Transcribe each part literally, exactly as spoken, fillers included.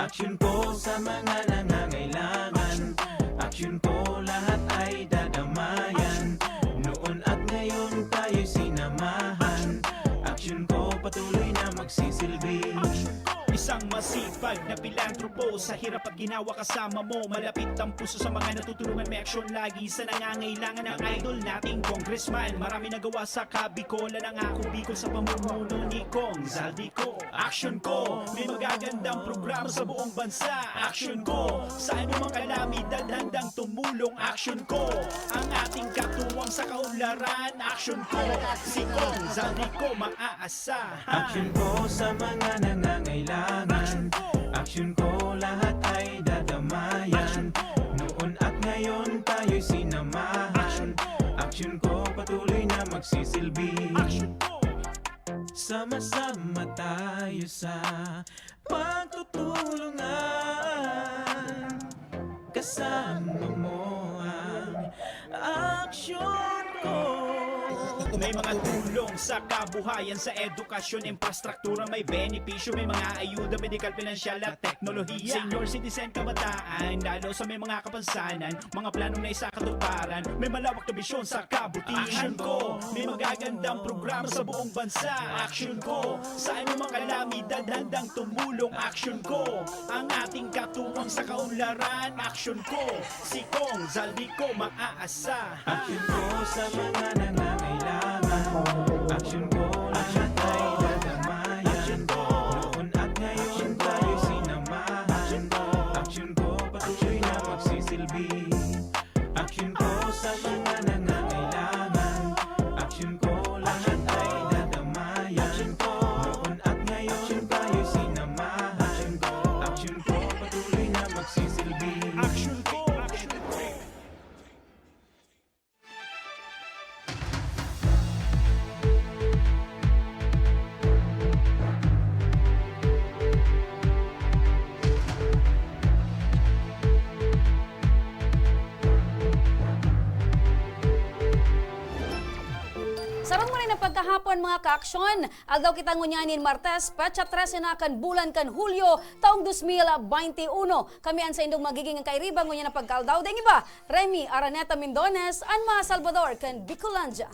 Aksyon ko sa mga nangangailangan. Aksyon ko lahat ay dadamayan. Noon at ngayon tayo'y sinamahan. Aksyon ko patuloy na magsisilbi. Isang masipag na pilantropo, sa hirap at ginawa kasama mo. Malapit ang puso sa mga natutulungan, may aksyon lagi sa nangangailangan. Ang idol nating congressman, marami nagawa sa Kabikolan. Ang ako Bicol sa pamumuno ni Cong Zaldy Co. Aksyon ko, may magagandang programa sa buong bansa. Aksyon ko, sa anumang kalamidad handang tumulong. Aksyon ko, ang ating katuwang sa kaunlaran. Aksyon ko, si Cong Zaldy Co maaasahan. Aksyon ko sa mga nangangailangan. Aksyon ko, lahat ay dadamayan. Noon at ngayon tayo'y sinamahan. Aksyon ko, patuloy na magsisilbi. Sama-sama tayo sa pagtutulungan. Kasama mo ang aksyon ko. May mga tulong sa kabuhayan, sa edukasyon, infrastruktura, may benepisyo, may mga ayuda, medikal, pinansyal at teknolohiya. Senior citizen, kabataan, lalo sa may mga kapansanan, mga planong naisakatuparan, may malawak na bisyon sa kabutihan. Aksyon ko, may magagandang programa sa buong bansa. Aksyon ko, sa anumang kalamidad handang tumulong. Aksyon ko, ang ating katuwang sa kaunlaran. Aksyon ko, si Cong Zaldy Co maaasahan. Aksyon ko sa mga nangangailangan. Aksyon ko, lahat ay dadamayan. Noon at ngayon tayo sinamahan. Aksyon ko, patuloy na magsisilbi. Aksyon ko sa mga nangangailangan. Aksyon ko, lahat ay dadamayan. Noon at ngayon tayo sinamahan. Aksyon ko, patuloy na magsisilbi. Aksyon ko, aksyon ko. Sarong maray na pagkahapon, mga kaaksyon. Aldaw kita ngunyan nin Martes, petsa trese na kan bulan kan Hulyo, taong dos mil baynte uno. Kami an saindong magiging kairiba ngunyan na pagkaaldaw, daing iba, Remy Araneta Mindones, an mga Salvador kan Bicolandia.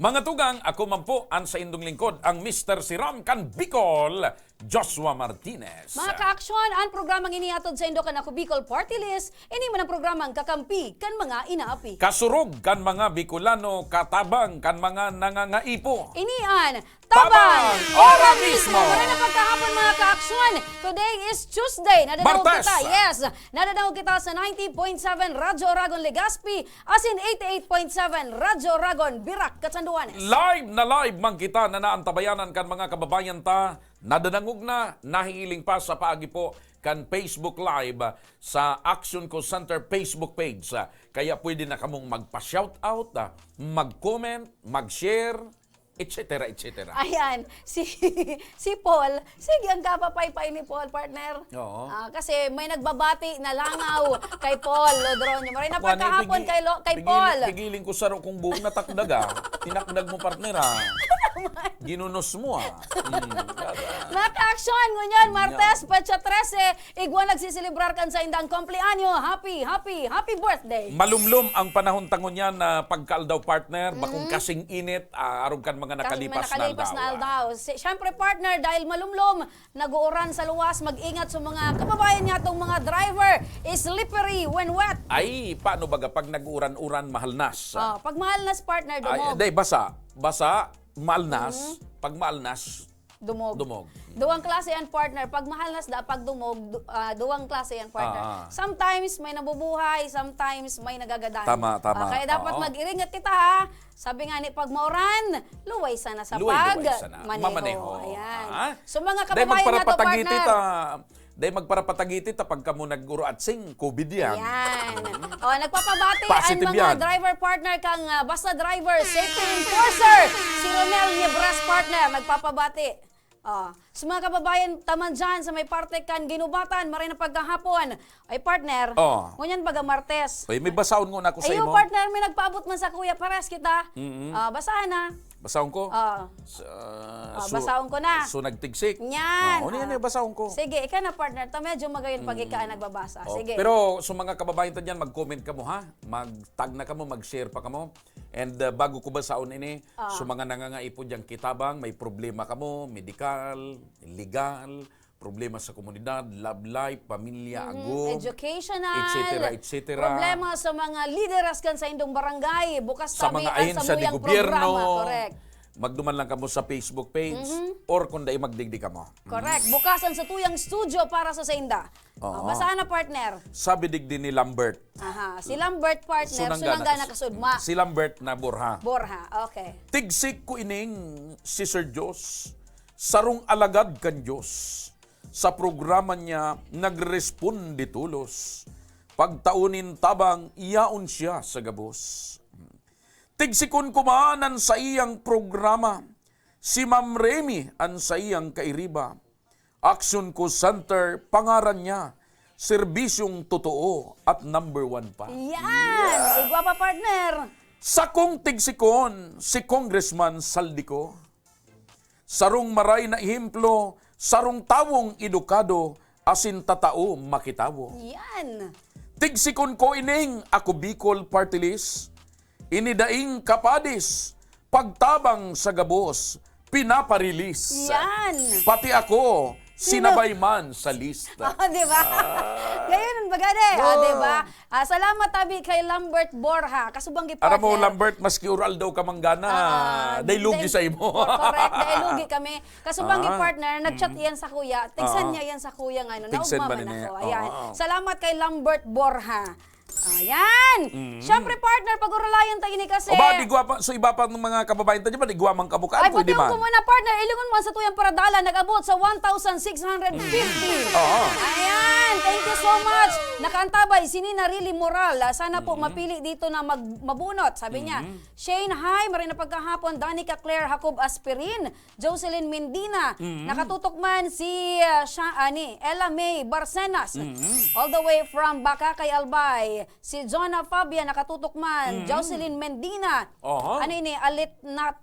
Mga tugang, ako man po an saindong lingkod, ang Mister Siram kan Bicol, Joshua Martinez. Mga kaaksyon, an programang ini hatod saindo kan Ako Bicol Party List, ini man an programang kakampi kan mga inaapi. Kasurog kan mga Bicolano, katabang kan mga nangangaipo. Ini an Tabang Ora Mismo! Maray na pagkahapon, mga kaaksyon. Today is Tuesday. Nadadangog Martes! Kita, yes. Nadadangog kita sa ninety point seven Radyo Oragon Legazpi, asin eighty-eight point seven Radyo Oragon Virac, Catanduanes. Live na live man kita na naantabayanan kan mga kababayan ta. Nadadangog na, nahihiling pa sa paagi po kan Facebook Live sa Action Call Center Facebook page. Kaya pwede na kamong magpa-shoutout, ah, mag-comment, mag-share, et cetera, et cetera. Ayan, si, si Paul, sige, ang kapapaypay ni Paul, partner. Oo. Ah, kasi may nagbabati na langaw kay Paul Lodronio. Maray na pagkahapon kay Lo-, kay Paul. Pigiling ko saro kong buhok, natakdag, ah. Tinakdag mo, partner, ah. Ginunos mo, ah. Mm. Mga ka-aksyon, ngunyan, Martes, petsa trese, igwa nagsiselebrar kan saindang kumpleanyo. Happy, happy, happy birthday! Malumlom ang panahon ta ngunyan na pagkaaldaw, partner, bakong kasing init, ah, arog kan mga nakalipas na aldaw. Si-, siyempre, partner, dahil malumlom, nag-uuran sa luwas, mag-ingat sa mga kababayan niyatong mga driver, slippery when wet. Ay, paano baga pag nag-uuran-uran, mahalnas? Oh, pag mahalnas, partner, dumog. Ay, di, basa. Basa, maalnas. Pag maalnas, dumog. Dumog. Duwang klase yan, partner. Pag mahalnas da, pag dumog, du-, ah, duwang klase yan, partner. Ah, ah. Sometimes may nabubuhay, sometimes may nagagadan. Tama, tama. Ah, kaya dapat mag-iringat kita, ha? Sabi nga ni, pag mauran, luway sana sa pagmaneho. Luway, luway sana. Mamaneho. Ayan. Ah? So, mga kababayan nato, partner. Dahil magparapatagiti ta, dahil magparapatagiti ta pag kamo nag-uro atsing, COVID yan. Yan. Mm. O, nagpapabati ang mga driver partner kang, ah, Basta Driver, safety enforcer, si Ronel Niebras, partner, nagpapabati. Ah, sa mga kababayan taman dyan sa may parte kan Ginubatan, maray na pagkahapon. Ay, partner, Oh. ngunyan baga Martes. Ay, may basaon nguna ako sa Ayun, imo. partner, may nagpaabot man sa kuya. Pares kita. Mm-mm. Ah, basahan na. Basaon ko? Ah. Sa, Ah, so, basaon ko na. so nagtigsik? Yan. Oh, ano yan, Ah. eh, basaon ko? Sige, ikaw na, partner. Ta medyo magayon pag Mm. ika ang nagbabasa. Oh, Sige. pero sa mga kababayan ta dyan, mag-comment kamo, ha? Mag-tag na kamo, mag-share pa kamo. And, uh, bago ko basaon ini, Ah. sa mga nangangaipo diyang kitabang, may problema kamo, medikal, legal, problema sa komunidad, love life, pamilya, Mhm. agom, Educational, et cetera, et cetera. problema sa mga lideres kan saindong barangay, bukas Sa tabi mga ang ahensya ni samuyang gobyerno, programa. Correct. magduman lang kamo sa Facebook page Mhm. or kung dai magdigdi kamo. Correct. Bukas ang satuyang studio para sa sainda. Oo. Ah, basahan na, partner. Sabi digdi ni Lambert. Aha, si Lambert, partner, Sunangga sunangga na na kas-, kasudma. si Lambert na Borja. Borja, okay. Tigsik ko ining si Sir Diyos, sarong alagad kan Diyos. Sa programa niya, nagresponde tolos. Pagtao nin tabang, yaon siya sa gabos. Tigsikon ko man an saiyang programa. Si Ma'am Remy an saiyang kairiba. Action ko Center, pangaran niya. Serbisyong totoo at number one pa. Yan! Yeah! Igwa pa, partner! Sakong tigsikon, si Congressman Saldico. Sarong maray na ehemplo, sarong tawong edukado, asin tatao makitawo. Yan! Tigsikon ko ining Ako Bicol Party List, ini daing kapadis, pagtabang sa gabos, pinaparelease. Yan! Pati ako, Sino? sinabay man sa list. Oh, di ba? Ah. Ngayon, baga de. Oh, Oh. di ba? Ah, salamat, tabi, kay Lambert Borja. Kasubang gi Aram mo, partner. Lambert, maski ural daw ka manggana, Ah, ah, dahil lugi dahil sa imo. Correct, dahil lugi kami. Kasubang gi Ah. partner, nag-chat Mm. iyan sa kuya. Tigsan Ah. niya iyan sa kuya nga, ano, Tigsan naugma man man ini. ako. Ayan. Ah, ah. Salamat kay Lambert Borja. Ayan. Mm. Siyempre, partner, pag-urulayan tayo ini kasi. O ba, di gwa pa, so iba pa ng mga kababayan tayo, di gwa man kabukaan, Ay, pwede pati man. ko muna, partner. Ilingon mo sa tuyang paradala, nag-abot sa one thousand six hundred fifty. Mm. Oo. Ayan. Thank you so much. Nakaantabay, si Nina Rili Moral. Ah, sana po Mm. mapili dito na mag-, mabunot. Sabi niya, Mm. Shane, hi. Maray na pagkahapon. Danica Claire Jacob Aspirin. Jocelyn Mendina. Mm. Nakatutok man si, ah, siya, ah, ni Ella May Barcenas. Mm. All the way from Bacacay, Albay. Si Jonah Fabian, nakatutok man. Mm. Jocelyn Mendina. Aha. Ano ini? Alitnat-,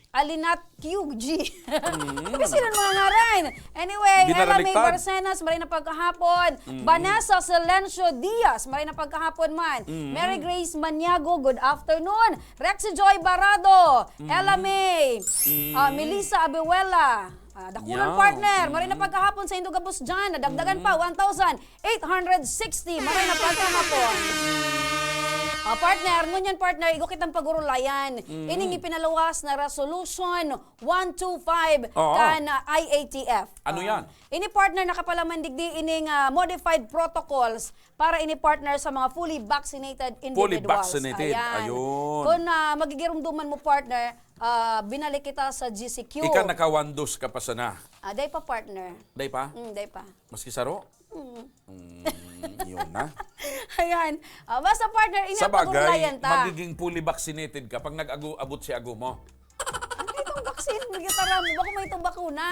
Alinat Q G. Mm. Kasi sila mga ngaran. Anyway, Ella May Binaraliktad. Barcenas, maray na pagkahapon. Mm. Vanessa Silencio Diaz, maray na pagkahapon man. Mm. Mary Grace Maniago, good afternoon. Rexy Joy Barado, Mm. Ella May, Mm. ah, Melissa Abuela. Ah, dakulang Yan. partner. Maray na Mm. pagkahapon sa Indogabos dyan. Nadagdagan pa, Mm. one thousand eight hundred sixty. Maray na pagkahapon. Ah, partner, ngunyan, partner, igo kitang pag-urulayan. Mm. Ining ipinaluwas na Resolution one two five Oo. kan, ah, I A T F. Ano Ah, yan? Ini, partner, nakapalaman digdi ining, ah, modified protocols para ini, partner, sa mga fully vaccinated Fully individuals. vaccinated. Ayan. Ayun. Kung, ah, magigirumduman mo, partner, ah, binalik kita sa G C Q. Ika naka-one dose ka pa sana. Ah, day pa, partner. Day pa? Mm, day pa. Maski saro? Mm. Mm, yun na. Ayan. Ah, basta, partner, ini Sa ang bagay, pag-urulayan ta. magiging fully vaccinated ka pag nag-ago-, abot si ago mo. Ano itong vaccine? Gitara mo. Bako may itong bakuna.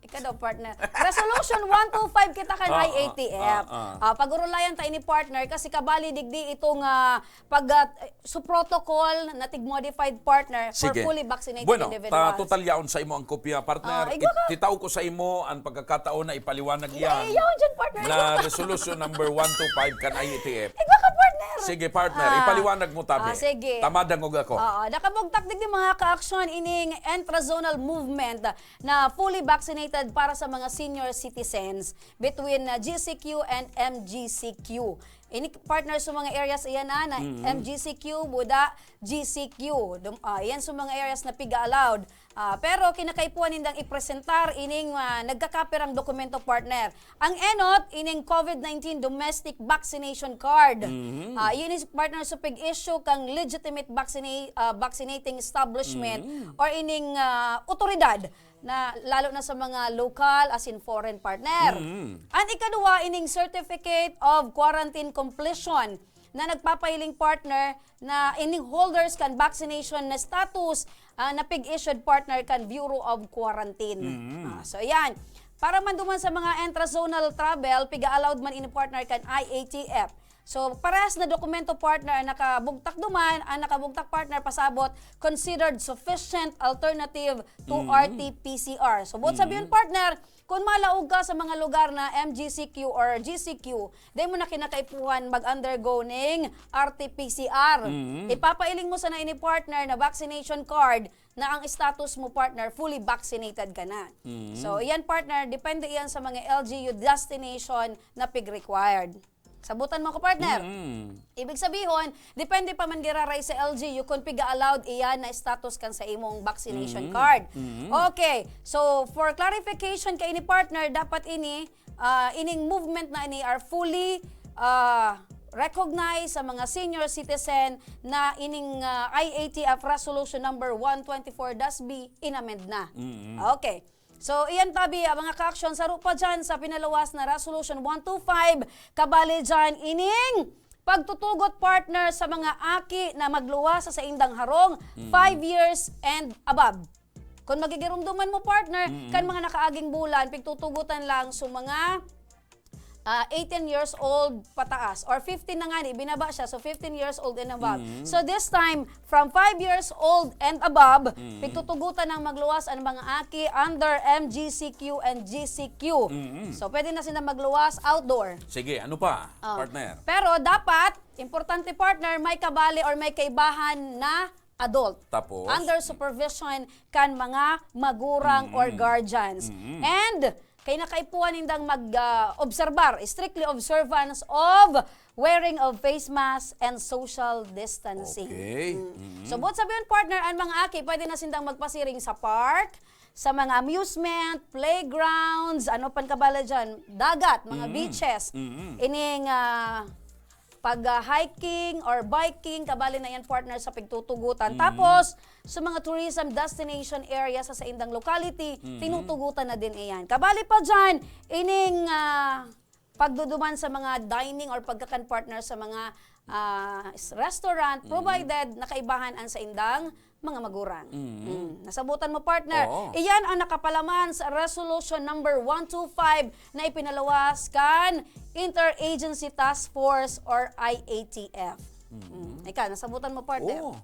Ika daw, partner. Resolution one two five kita kan Ah, I A T F. ah, ah, ah. Ah, pag-urulayan ta ini, partner, kasi kabali digdi itong, ah, pag, ah, so protocol na tig-modified, partner, for Sige. fully vaccinated Bueno, individuals. ta total yaon sa imo ang kopya, partner. Ah, igwa ka. It-, titao ko sa imo ang pagkakataon na ipaliwanag Hindi, yan yaon dyan, partner. na resolution number one two five kan I A T F. Igwa ka, partner. Sige, partner, Ah. ipaliwanag mo, tabi. Ah, sige. Tama, dangog ako. Oo, nakabugtak digdi, mga ka-aksyon, ining intrazonal movement na fully vaccinated para sa mga senior citizens between, uh, G C Q and M G C Q. Ini, partner, sa mga areas iyan, ah, na Mm. M G C Q, buda, G C Q. Dum-, ah, iyan sa mga areas na piga-allowed. Ah, pero kinakaipuhan nindang ipresentar ining, ah, nagkakapirang dokumento, partner. Ang enot, ining COVID nineteen domestic vaccination card. Mhm. Ah, iyan is, partner, sa pag-issue kang legitimate vaccina-, ah, vaccinating establishment Mhm. or ining, ah, otoridad na lalo na sa mga lokal, as in foreign, partner. Mhm. Ang ikaduwa, ining certificate of quarantine completion na nagpapahiling, partner, na ining holders kan vaccination na status ah, na pig-issued, partner, kan Bureau of Quarantine. Ah, so, yan. Para man duman sa mga intra-zonal travel, piga-allowed man ini, partner, kan I A T F. So, parehas na dokumento, partner, ang nakabugtak duman, ang nakabugtak, partner, pasabot, considered sufficient alternative to R T P C R. So, buot sabihin, partner, kung malaog ka sa mga lugar na M G C Q or G C Q, dai mo na kinakaipuhan mag-undergo ning R T P C R. Ipapailing mo sana ini, partner, na vaccination card na ang status mo, partner, fully vaccinated ka na. So, iyan, partner, depende iyan sa mga L G U destination na pig-required. Sabutan mo ko, partner. Ibig sabihon, depende pa man giraray sa L G U kung piga-allowed iyan na status kan sa imong vaccination card. Okay, so for clarification kaini, partner, dapat ini, ah, ining movement na ini are fully, ah, recognized sa mga senior citizen na ining, ah, I A T F Resolution Number one twenty-four dash B inamend na. Okay. So, iyan tabi, ah, mga ka-aksyon, saro pa dyan sa pinaluwas na Resolution one two five, kabali dyan ining pagtutugot, partner, sa mga aki na magluwas sa saindang harong, five years and above. Kung magigirumduman mo, partner, kan mga nakaaging bulan, pigtutugutan lang sa mga, ah, eighteen years old pataas or fifteen na nga ni, binaba siya, so fifteen years old and above. So, this time, from five years old and above, pigtutugutan ng magluwas ang mga aki under M G C Q and G C Q. So, pwede na sila magluwas outdoor. Sige, ano pa, Ah. partner? Pero dapat, importante, partner, may kabali or may kaibahan na adult. Tapos? Under supervision kan mga magurang or guardians. And kay nakaipuhan nindang mag-obserbar, strictly observance of wearing of face mask and social distancing. Okay. So, buot sabihin, partner, ang mga aki, pwede na sindang magpasiring sa park, sa mga amusement, playgrounds, ano pan kabala dyan, dagat, mga beaches. Ining ah, pag ah, hiking or biking, kabali na yan, partner, sa pigtutugutan. Tapos, sa mga tourism destination area sa saindang locality, tinutugutan na din iyan. Kabali pa dyan, ining ah, pagduduman sa mga dining or pagkakan, partner, sa mga ah, s- restaurant, provided nakaibahan ang saindang mga magurang. Mm. Nasabutan mo, partner? Oo. Iyan ang nakapalaman sa Resolution Number one two five na ipinaluwas kan Interagency Task Force or I A T F. Mm. Ika, nasabutan mo, partner? Oo.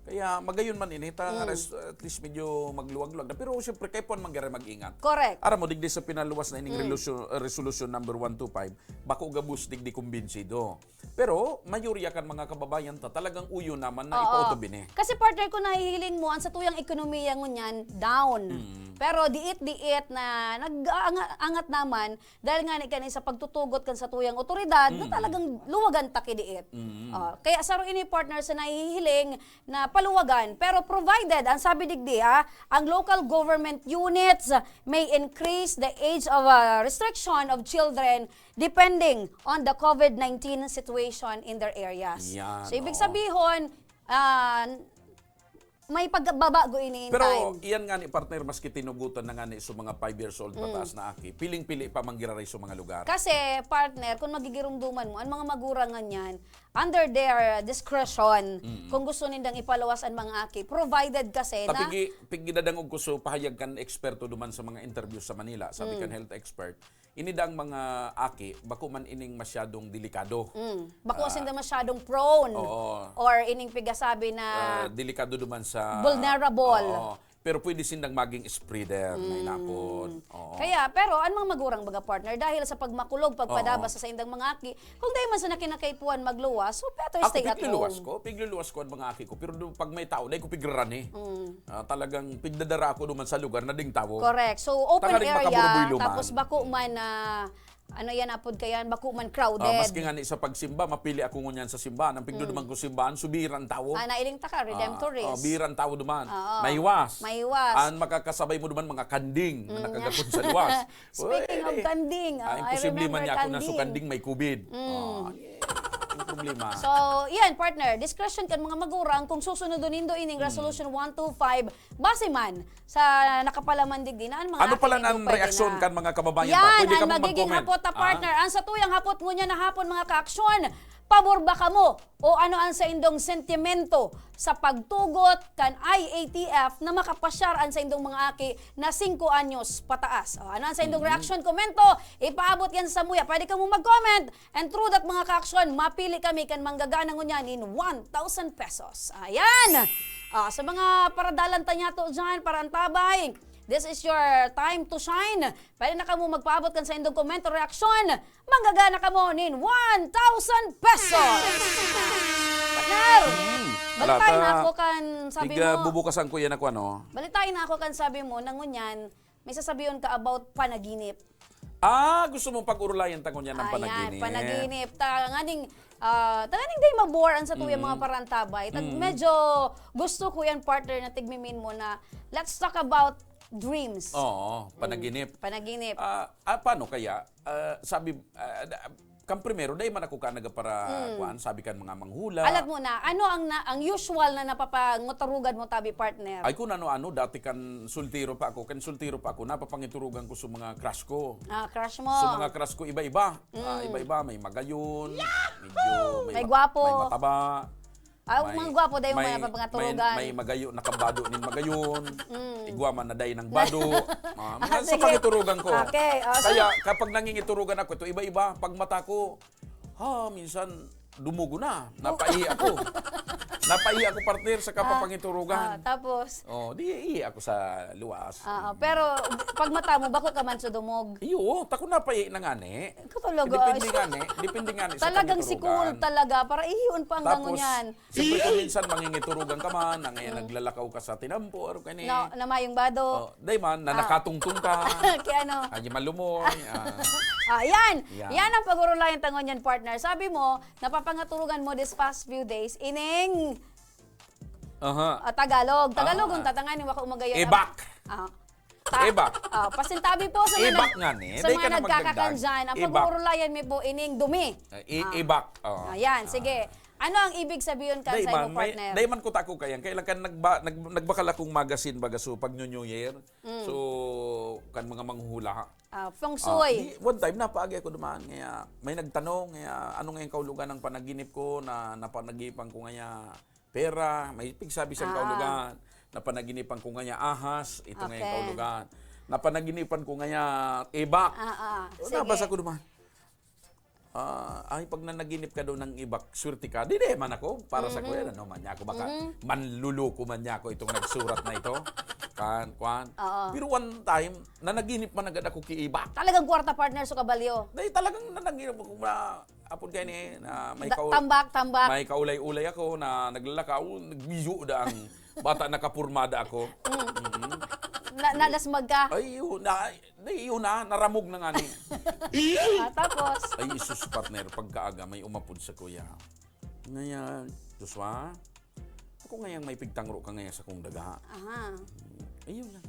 Kaya magayon man ini, ta res- at least medyo magluwag-luwag na. Pero siyempre, kaipuhan man giraray mag-ingat. Correct. Aram mo, digdi sa pinaluwas na ining relusyon- resolution number one two five, bako gabos digdi kumbinsido. Pero, mayoriya kan mga kababayan ta, talagang uyo naman na Oo. ipautubin eh. Kasi, partner, kung nahihiling mo, ang satuyang ekonomiya ngunyan, down. Pero diit-diit na nag-aangat naman dahil nga ni kani sa pagtutugot kan satuyang otoridad na talagang luwagan taki diit. Oh, kaya saro ini, partner, sa nahihiling na paluwagan. Pero provided, ang sabi digdi, ha, ang local government units may increase the age of uh, restriction of children depending on the COVID nineteen situation in their areas. Yan, So, ibig oo. Sabihon, ah, may pagbabago ini in Pero time. Iyan nga ni, partner, maski tinugutan na nga ni sa mga five years old pataas na aki, piling-pili pa man giraray sa mga lugar. Kasi, partner, kung magigirumduman mo, ang mga magurang ngunyan, under their discretion, kung gusto nindang ipaluwas ang mga aki, provided kasi na... Tapigi, pigidadangog ko sa pahayag kan eksperto duman sa mga interview sa Manila, sabi kan health expert, ini daang mga aki, bako man ining masyadong delikado. Mm, bako sinda masyadong prone Oo. or ining pigasabi na Ah, delikado duman sa Vulnerable. Oo. Pero pwede sindang maging spreader na inapod. Oo. Kaya, pero ang mga magurang, mga partner, dahil sa pagmakulog, pagpadabas sa saindang mga aki, kung dahil man sa nakinakaipuhan magluwas, so better Ako, stay at pigluluwas home. ko, pigluluwas ko ang mga aki ko. Pero do, pag may tao, dahil ko pigrarani. Ah, talagang pigdadara ako duman sa lugar na ding tao. Correct. So, open Tanganing area, makaburbuy luman. Tapos bako man na, ano yan, apod kayan, bako man crowded. Ah, maski nga ni sa pagsimba, mapili ako ngunyan sa simbahan. Ang pigdo duman ko simbahan, so biran tao. Ah, nailing taka, Redemptorist. Ah, oh, biran tao duman. Oo. Mahiwas. Mahiwas. Ang makakasabay mo duman, mga kanding na nakagapon sa luwas. Speaking of Uy, kanding, ah, ah, I imposible man remember niya ako na so kanding. Kanding may COVID. Ah, ang problema. So, yan, partner. Discretion kan mga magurang kung susunodon nindo ining Resolution one two five, base man sa nakapalaman digdi na ang mga Ano pala akin ang pwede reaksyon na. Kan mga kababayan? Yan, Pwede ka ang mang magiging mag-comment. Hapot na, Ah. Partner. Ang satuyang hapot ngunyan na hapon, mga kaaksyon, pabor ba kamo o ano ang saindong sentimento sa pagtugot kan I A T F na makapasyar an saindong mga aki na singko anyos pataas? O, ano ang saindong Mm. reaksyon? Komento, ipaabot yan sa samuya. Pwede kamo mag-comment. And through that, mga kaaksyon, mapili kami kan manggagana ngunyan nin one thousand pesos. Ayan! Ah, sa mga paradalan ta niyato dyan, parantabay, this is your time to shine. Pwede na kamo magpaabot kan saindong komento, reaksyon. Manggagana kamo nin one thousand pesos! Partner! Hmm. Balitain Alata, na ako kan sabi tiga mo. bubukasan ko yan ako, ano? Balitain na ako kan sabi mo na ngunyan, may sasabihon ka about panaginip. Ah, gusto mong pag-urulayan ta ngunyan ang Ayan, panaginip. panaginip. Ta, nganing, ah, ta nganing day mabore ang sa tuyang Mm. mga parantabay. Tag Mm. medyo gusto ko yan, partner, na tigmimin mo na let's talk about dreams. Oo, Mm. panaginip. Panaginip. Ah, ah, paano kaya? Ah, sabi, ah, da- kan primero, dai man ako ka nagapara-, Mm. kuan, sabi kan mga manghula. Alam mo na, ano ang na, ang usual na napapangiturugan mo, tabi, partner? Ay, kung ano-ano, dati kan sultiro pa ako, kan sultiro pa ako, napapangiturugan ko sa mga crush ko. Ah, crush mo. Sa mga crush ko, iba-iba. Ah, Mm. iba-iba, may magayon, medyo may May ma-, gwapo. may mataba. Ah, May, mga gwapo dayon may, mga napapangaturugan. may, may magayo, nakabado nin magayon. Mm. Igwa man na day ng bado. Ah, mga sa Sige. pangiturugan ko. Okay, oh, so Kaya kapag nangingiturugan ako, ito iba-iba, pag mata ko, ha, minsan dumugo na. Napaihi ako. Napaihi ako, partner, sa Ah, kapapangiturugan. ah, tapos? Oh, di ihi ako sa luwas. Ah, ah, pero pag mata mo, bako ka man sa dumog. Iyo, tako napaihi na nga ni. Ikaw talaga, Depende ay, nga ni. Depende nga ni sa talagang pangiturugan. sikul talaga, para ihion pa hanggang Tapos, ngunyan. Siyempre, kung minsan mangingiturugan ka man, ang, eh, Mm. naglalakaw ka sa tinampo, araw ka ni. Na, na mayong bado. Oh, day man, na Ah. nakatungtong ka. Kaya ano? Ay, malumoy. Ah. Ah, yan. Yan. Yan ang pag-urulayan ta ngunyan, partner. Sabi mo, napapangaturugan mo this past few days, ining, Aha. ah, Tagalog. Tagalog Ah. ang tatangan, wa ko umagayon. Ebak. Ah. Ta-, Ebak. ah, pasintabi po sa mga Ebak nag-, nga ni. sa Day mga ka na nagkakakan magdagdag. dyan. Ang Ebak. pag-uurulayan mi po, ining dumi. Ah, i-, Ah. ebak. Oh. Ayan, Ah. sige. Ano ang ibig sabihin kan Day sa man, imo, may, partner? day man ko tako kayan. Kaya lang kan nagba-, nag-, nagbakal akong magazine baga so pag New Year. Mm. So, kan mga manghuhula. Ah, feng Ah, shui. di, one time, napaagi ako duman. Ngaya, may nagtanong, ngaya, ano ngayang kaulugan ng panaginip ko na napanagipan ko ngaya pera? May pigsabi siyang Ah. kaulugan. Napanaginipan ko ngaya ahas, ito ngayang Okay. kaulugan. Napanaginipan ko ngaya ebak. Ah, ah. So, Sige. nabasa ko duman. Ah, ay, pag nanaginip ka daw ng ibak, swerte ka. Di, di man ako. Para sa Mhm. kuya, ano man niya ako, baka Mhm. manluloko man niya ako itong nagsurat na ito. Kan, kwan. Oo. Pero one time, nanaginip man agad ako ki ibak. Talagang kwarta, partner, so kabalyo. Dahil talagang nanaginip ako na, apod kayo ni, na may Da-, kau-, tambak, tambak. may kaulay-ulay ako na naglalakaw, nagbiyo da ang bata, nakapurmada ako. Mm. Mm. Na, nadasmag ka? Ay, yun, na, na, yun na, naramog na nga ni. Ah, tapos? Ay, isus, partner, pagkaaga, may umapod sa kuya. Ngayon, Joshua, ako ngayang may pigtangro ka ngayon sa kong daga. Aha. Ayun na.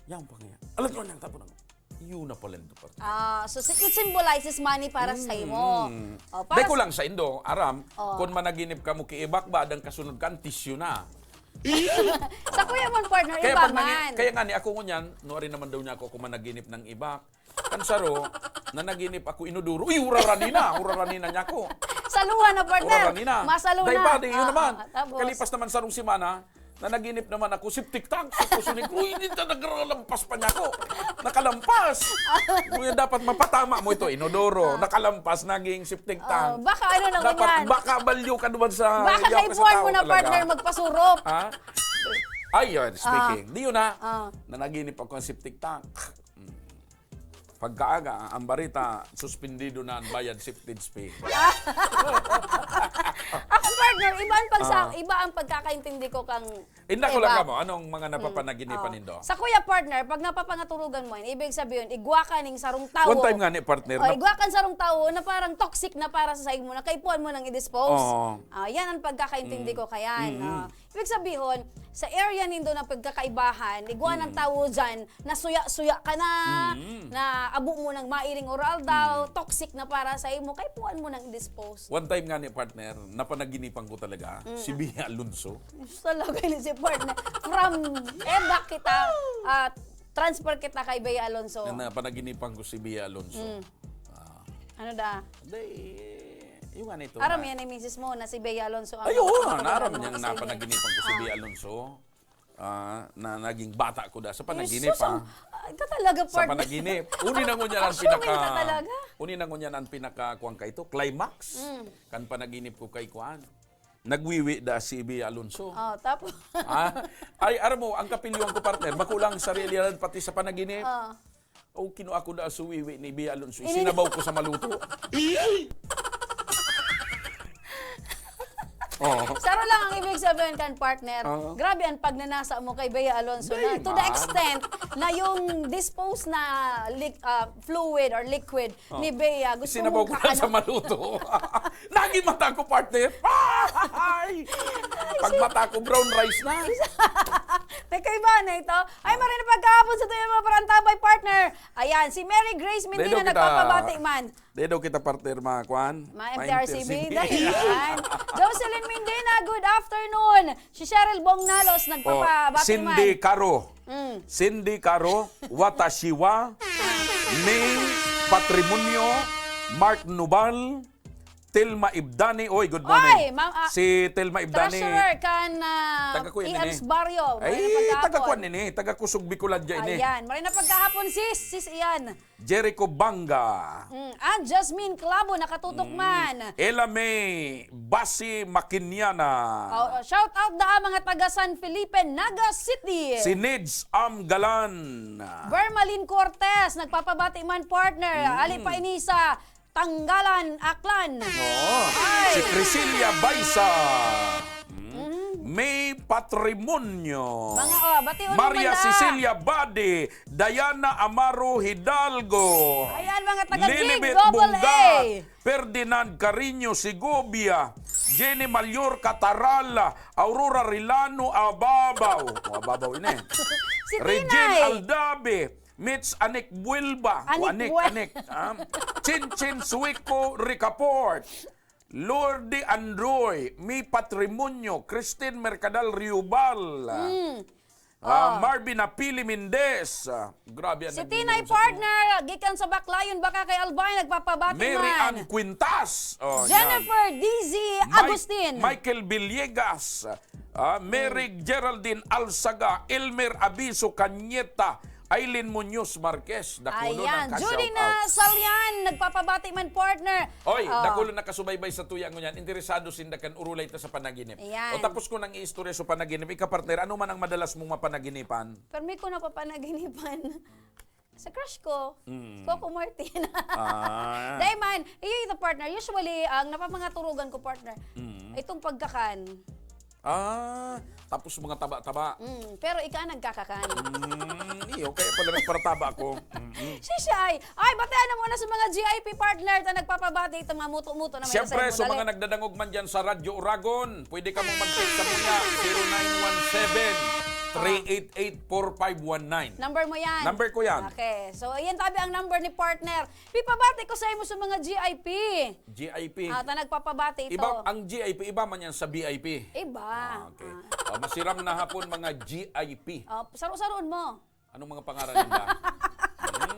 Yan pa ngayon. Alam ko na, tapon na. Yun na pala ito, partner. Ah, so, si-, it symbolizes money para sa Mm, imo. mm. Oh, Dahil para ko sa lang sa indo, aram, Oh. kung managinip ka mo kiibak ba, adang kasunod ka, ang tissue na. Sa kuya mong partner, Kaya iba pag nangi-, man. kaya nga ni ako ngunyan, nuwari naman daw niya ako kung managinip ng ibak. Kan saro, nanaginip ako inodoro. Uy, urarani na! Urarani na niya ako. Saluhan na, partner. Urarani na. Masaluhan Dahil na. pa, di, yun Ah, naman. ah, tapos? Kalipas naman sarong semana, nanaginip naman ako, septic tank. Sa puso ni, uy, hindi ta naglalampas pa niya ako. Nakalampas. Uy, dapat mapatama mo ito, inodoro. Ah. Nakalampas, naging septic tank. Ah, baka ano lang Dapat, yan. baka balyo ka naman sa Baka yaw ka sa kaipuhan tao mo na, talaga. partner, magpasurop. Ha? Ay, yun, Ah. speaking. Di yun, ha? Ah. Nanaginip ako ng septic tank. Mm. Pagkaaga, ang barita, suspendido na ang bayad septic fee. Ako, partner, iba ang pagsa-, Ah. iba ang pagkakaintindi ko kang Inda ko lang Eva. kamo, anong mga Mm. napapanaginipan Oh. nindo? Sa kuya, partner, pag napapangaturugan mo yan, ibig sabihin, igwa ka ning sarong tawo. One time nga ni, partner, O, na- igwa ka sarong tawo na parang toxic na para sa saig mo, na kaipuhan mo nang i-dispose. Oo. Ah, yan ang pagkakaintindi Mm. ko kayan. Mm-mm. Ah, ibig sabihin, sa area nindo na pagkakaibahan, igwa ng Mm. tawo dyan, na suya-suya ka na, Mm. na abo mo nang mairing oral daw, Mm. toxic na para sa imo, kaipuhan mo nang i-dispose. One time nga ni, partner, napanaginipan ko talaga, Mm. si Bea Alonso. Talaga ni si partner. From Ebak kita, ah, transfer kita kay Bea Alonso. Na, napanaginipan ko si Bea Alonso. Mm. Ah. Ano da? Day, Yung nga nito, Aram na yan ni misis mo na si Bea Alonso ang Ay, oo, nakapagdala naaram ng niya mga na sege. Napanagipan ko si Ah. Bea Alonso. Ah, na naging bata ko da sa Ay, panaginip, sus, ang, ah. ah, ka talaga, Sa partner. panaginip. Uni na ngunyan ang Assuming ka pinaka-, talaga. uni na ngunyan ang pinaka-, kuwan ka ito, climax. Mm. Kan panaginip ko kay kuwan. Nagwiwi da si Bea Alonso. Oh, tapos? Ah, ay, aram mo, ang kapilyohan ko, partner, makulang sa realidad, pati sa panaginip. Ah. Oh, kinuha ko da suwiwi ni Bea Alonso. Ini- Isinabaw ko sa maluto. Oh. Saro lang ang ibig sabihin kan, partner. Oo. Grabe ang pagnanasa mo kay Bea Alonso na Dahil to the ma- extent na yung dispose na li-, ah, fluid or liquid Oh. ni Bea, gusto Sinabaw mong ko lang sa kaano? maluto. Naging mata ko, partner. Ay! Pag mata ko, brown rice na. May kaibahan na ito. Ay, maray na pagkahapon sa tuyo mga parantabay, partner. Ayan, si Mary Grace Mendina Dito kita, nagpapabati man. dito kita, partner, mga kwan. Mga Mga M T R C B. M T R C B. Ayan. Jocelyn Mendina, good afternoon. Si Cheryl Bongnalos Oh, nagpapabati Cindy man. Caro. Mm. Cindy Caro, Watashi wa, May Patrimonio, Mark Nubal, Telma Ibdani. Oy, good morning. Oy, ma'am, ah, Si Telma Ibdani. treasurer kan, ah, Taga kuya E Ms nini. Barrio. Ay, Maray na pagkahapon. taga kuan nini. Taga Kusog Bicolandia ini. Ayan. Maray na pagkahapon, sis. Sis, iyan. Jericho Banga. Mm, ah, Jasmine Clavo, nakatutok Mm. man. Ella May Basi Makinyana. Oh, oh, shout out da mga taga San Felipe, Naga City. Si Nids Am Galan. Vermalin Cortez, nagpapabati man, partner. Mm. Ali pa ini sa Tanggalan, Aklan. Oo. Ay. Si Priscilla Baisa. Mm. Mm. May Patrimonio. Mga, oh, bati ulit Maria man na. Cecilia Bade, Diana Amaro Hidalgo, Ayan, mga taga Lilibet Big Double Bungat, A. Ferdinand Carino Segovia, Jenny Mallorca Taral, Aurora Rilano Ababaw. O, Ababaw ini. Si Regine Tinay. Aldabe, Mitch Anik Buelba. O, Anik Anik, Buel- Anik, ah. Chin Chin Suico Ricaport. Lordy Androy, May Patrimonio, Christine Mercadal Riobal, Mm. ah, Oh. Marvin Napili Mendez, ah, grabe ang Si nagbibiro Tinay sa partner, gikan sa Baclayon, baka kay Albay, nagpapabati Mary man. Ann Quintas, oh, yan. Jennifer D Z Mike-, Agustin. Michael Villegas, ah, Mary Mm. Geraldine Alzaga, Elmer Abiso Cañeta, Aileen Muñoz Marquez, dakulo Ayan. na ka-shout Judy na out. Salian, nagpapabati man, partner. Oy, Oh. dakulo na kasubaybay sa tuya ngunyan. Interesado sinda kan urulay ta sa panaginip. Ayan. O, tapos ko nang iistorya sa panaginip, ika, partner, ano man ang madalas mong mapanaginipan? Permi ko napapanaginipan. Sa crush ko, Mm. Coco Martin. Ah. Dahil man, iyo ito, partner. Usually, ang napapangaturugan ko, partner, Mm. itong pagkakan. Ah, tapos mga taba-taba. Mm, pero ika ang nagkakakan. Mm, iyo, kaya pala nagparataba ako. Mm-mm. Sishay! Ay, batean na muna sa mga G I P partner ta nagpapabati itong mga muto-muto na may Siyempre, nasay mo. sa Dali. mga nagdadangog man dyan sa Radyo Oragon, pwede ka mong mag-text sa muna, zero nine one seven, three eight eight, four five one nine. Number mo yan. Number ko yan. Okay. So, ayan tabi ang number ni partner. Pipabati ko sa imo sa mga G I P. G I P. Ah, ta nagpapabati ito. Iba, ang G I P, iba man yan sa V I P. Iba. Ah, okay. Ah. Oh, masiram na hapon, mga G I P. Oh, saro-saroon mo. Anong mga pangaran nila? Hmm?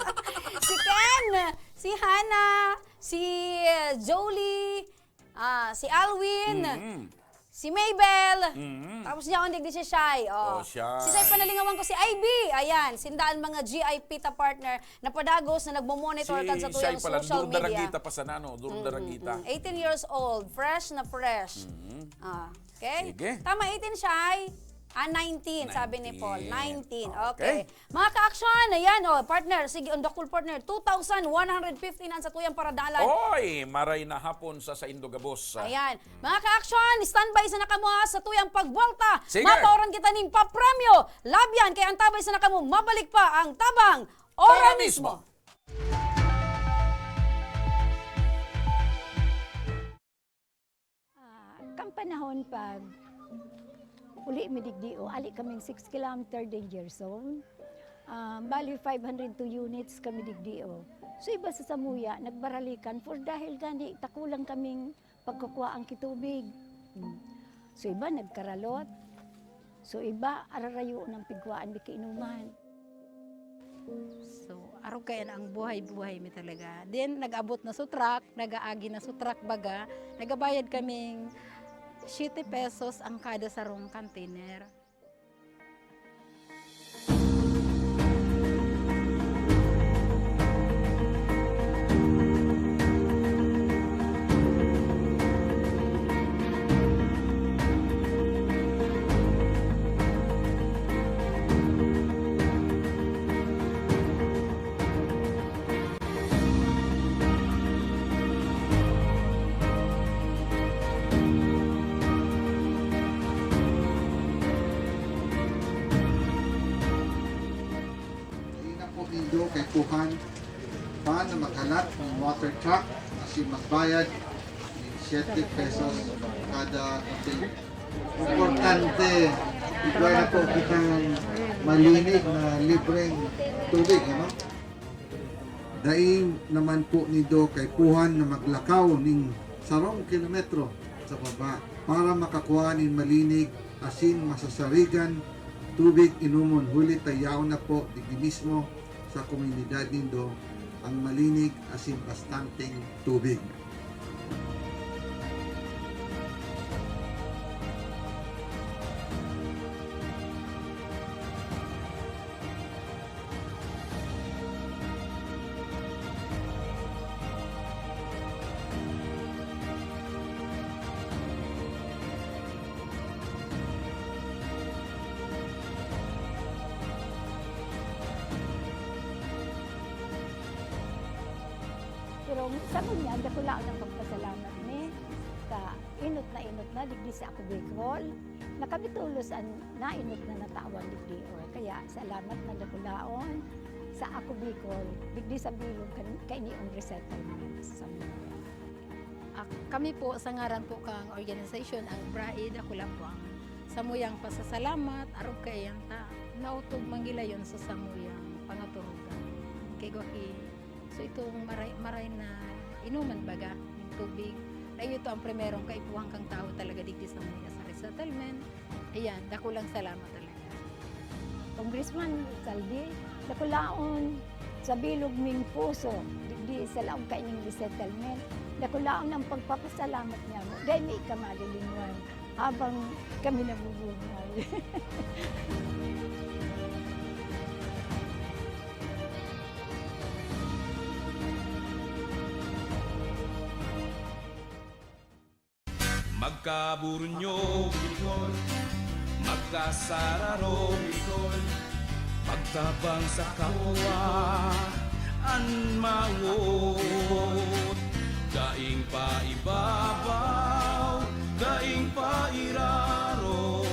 Si Ken, si Hannah, si, uh, Jolie, ah, si Alwin, Mm. si Mabel, Mm. tapos niya, ondig di si Shai. Oh. Oh, Shai. Si Shai, panalingawan ko si Ivy. Ayan, sindaan mga G I P ta partner na padagos na nagmo-monitor Si kan sa Shai tuyang pala, social media. Durdaragita pa sana, no? Durdaragita. Mm, mm, mm. Eighteen years old, fresh na fresh. Mm. Ah, okay? Sige. Tama, eighteen, Shai? Ah, nineteen, sabi ni Paul. Nineteen. Nineteen. Okay. Okay. Mga ka-aksyon, ayan, oh, partner, sige, on the call, partner. Two thousand one hundred fifty na ang satuyang paradalan. Oy, maray na hapon sa saindo gabos, ah. Ayan. Mga ka-aksyon, standby sa nakamua sa tuyang pagbuwalta. Sige. Mapaoran kita ning papremyo. Labyan, kaya antabay sa nakamu, mabalik pa ang Tabang Ora Ora Mismo. Mismo. Ah, kan panahon pag uli mi digdi, o, ali kaming six kilometer danger zone. Ah, bali, five hundred two units kami digdi, o. So, iba sa samuya, nagbaralikan for dahil gani, takulang kaming pagkukuha ang kitubig. Hmm. So, iba nagkaralot. So, iba ararayo ng pigkuhaan, di kainuman. So, arog kaiyan ang buhay-buhay mi talaga. Then, nag-abot na sa truck, nag-aagi na sa truck baga, nagabayad kaming siyete pesos ang kada sarong container. Dai na po nindo kaipuhan pa na maghalat nin water truck asin magbayad nin siyete pesos kada container. Importante, igwa na po kitang malinig na libreng tubig, ano? Dai naman po nindo kaipuhan na maglakaw nin sarong kilometro sa baba para makakua nin malinig asin masasarigan tubig inomon, huli ta yaon na po digdi mismo sa komunidad nindo ang malinig asin bastanteng tubig. Pero sa ngunyan, dakulaon ang pagpasalamat mi sa inot na inot na digdi sa Ako Bicol, na kami tolos an nainot na natawan digdi. O, kaya salamat na dakulaon sa Ako Bicol, digdi sa bilog kan-, kainiong resettlement sa Zamboanga. Ah, kami po, sa ngaran po kang organisasyon, ang BRAE, dakula po ang samuyang pasasalamat, arog kaiyan ta naotob manggilayon sa samuyang pangaturugan. Kay gwa ki So, itong maray, maray na inuman baga, yung tubig, na ito ang primerong kaipuhan kang tao talaga digdi sa mga sa resettlement. Ayan, dakulang salamat talaga. Congressman Saldi, dakulaon sa bilog ming puso, digdi sa laog kaining resettlement, dakulaon ang pagpapasalamat niya mo. Dahil may ika malilinwan habang kami nabubuhay. Magkaburunyo, Bicol. Magkasararo, Bicol. Magtabang sa kapwa an mawot. Daing paibabaw, daing pairarom.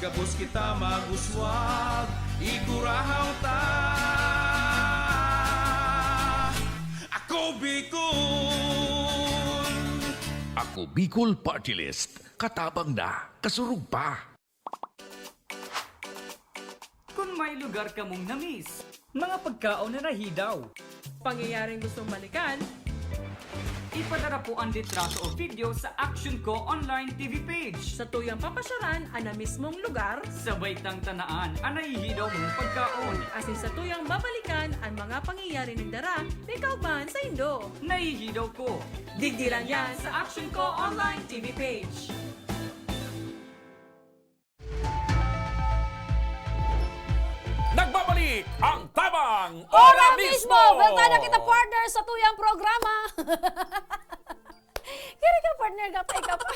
Gabos kita mag-uswag, igurahaw ta. Ako Bicol! Ako Bicol Party List. Katabang na, kasurog pa. Kun may lugar kamong na-miss, mga pagkaon na nahidaw, pangyayaring gustong balikan, ipadara po ang litrato o video sa Action Ko Online T V page. Sa tuyang papasyaran an na mismong lugar, sabay tang tanaan an nahihidaw mong pagkaon. Asin sa tuyang babalikan an mga pangyayari nagdara ni kauban saindo. Nahihidaw ko. Digdi lang yan sa Action Ko Online T V page. Nagbabalik ang Tabang Ora Ora Mismo! Mismo! Welcome na kita, partner, sa tuyang programa. Kaya ka, partner, gapay ka pa.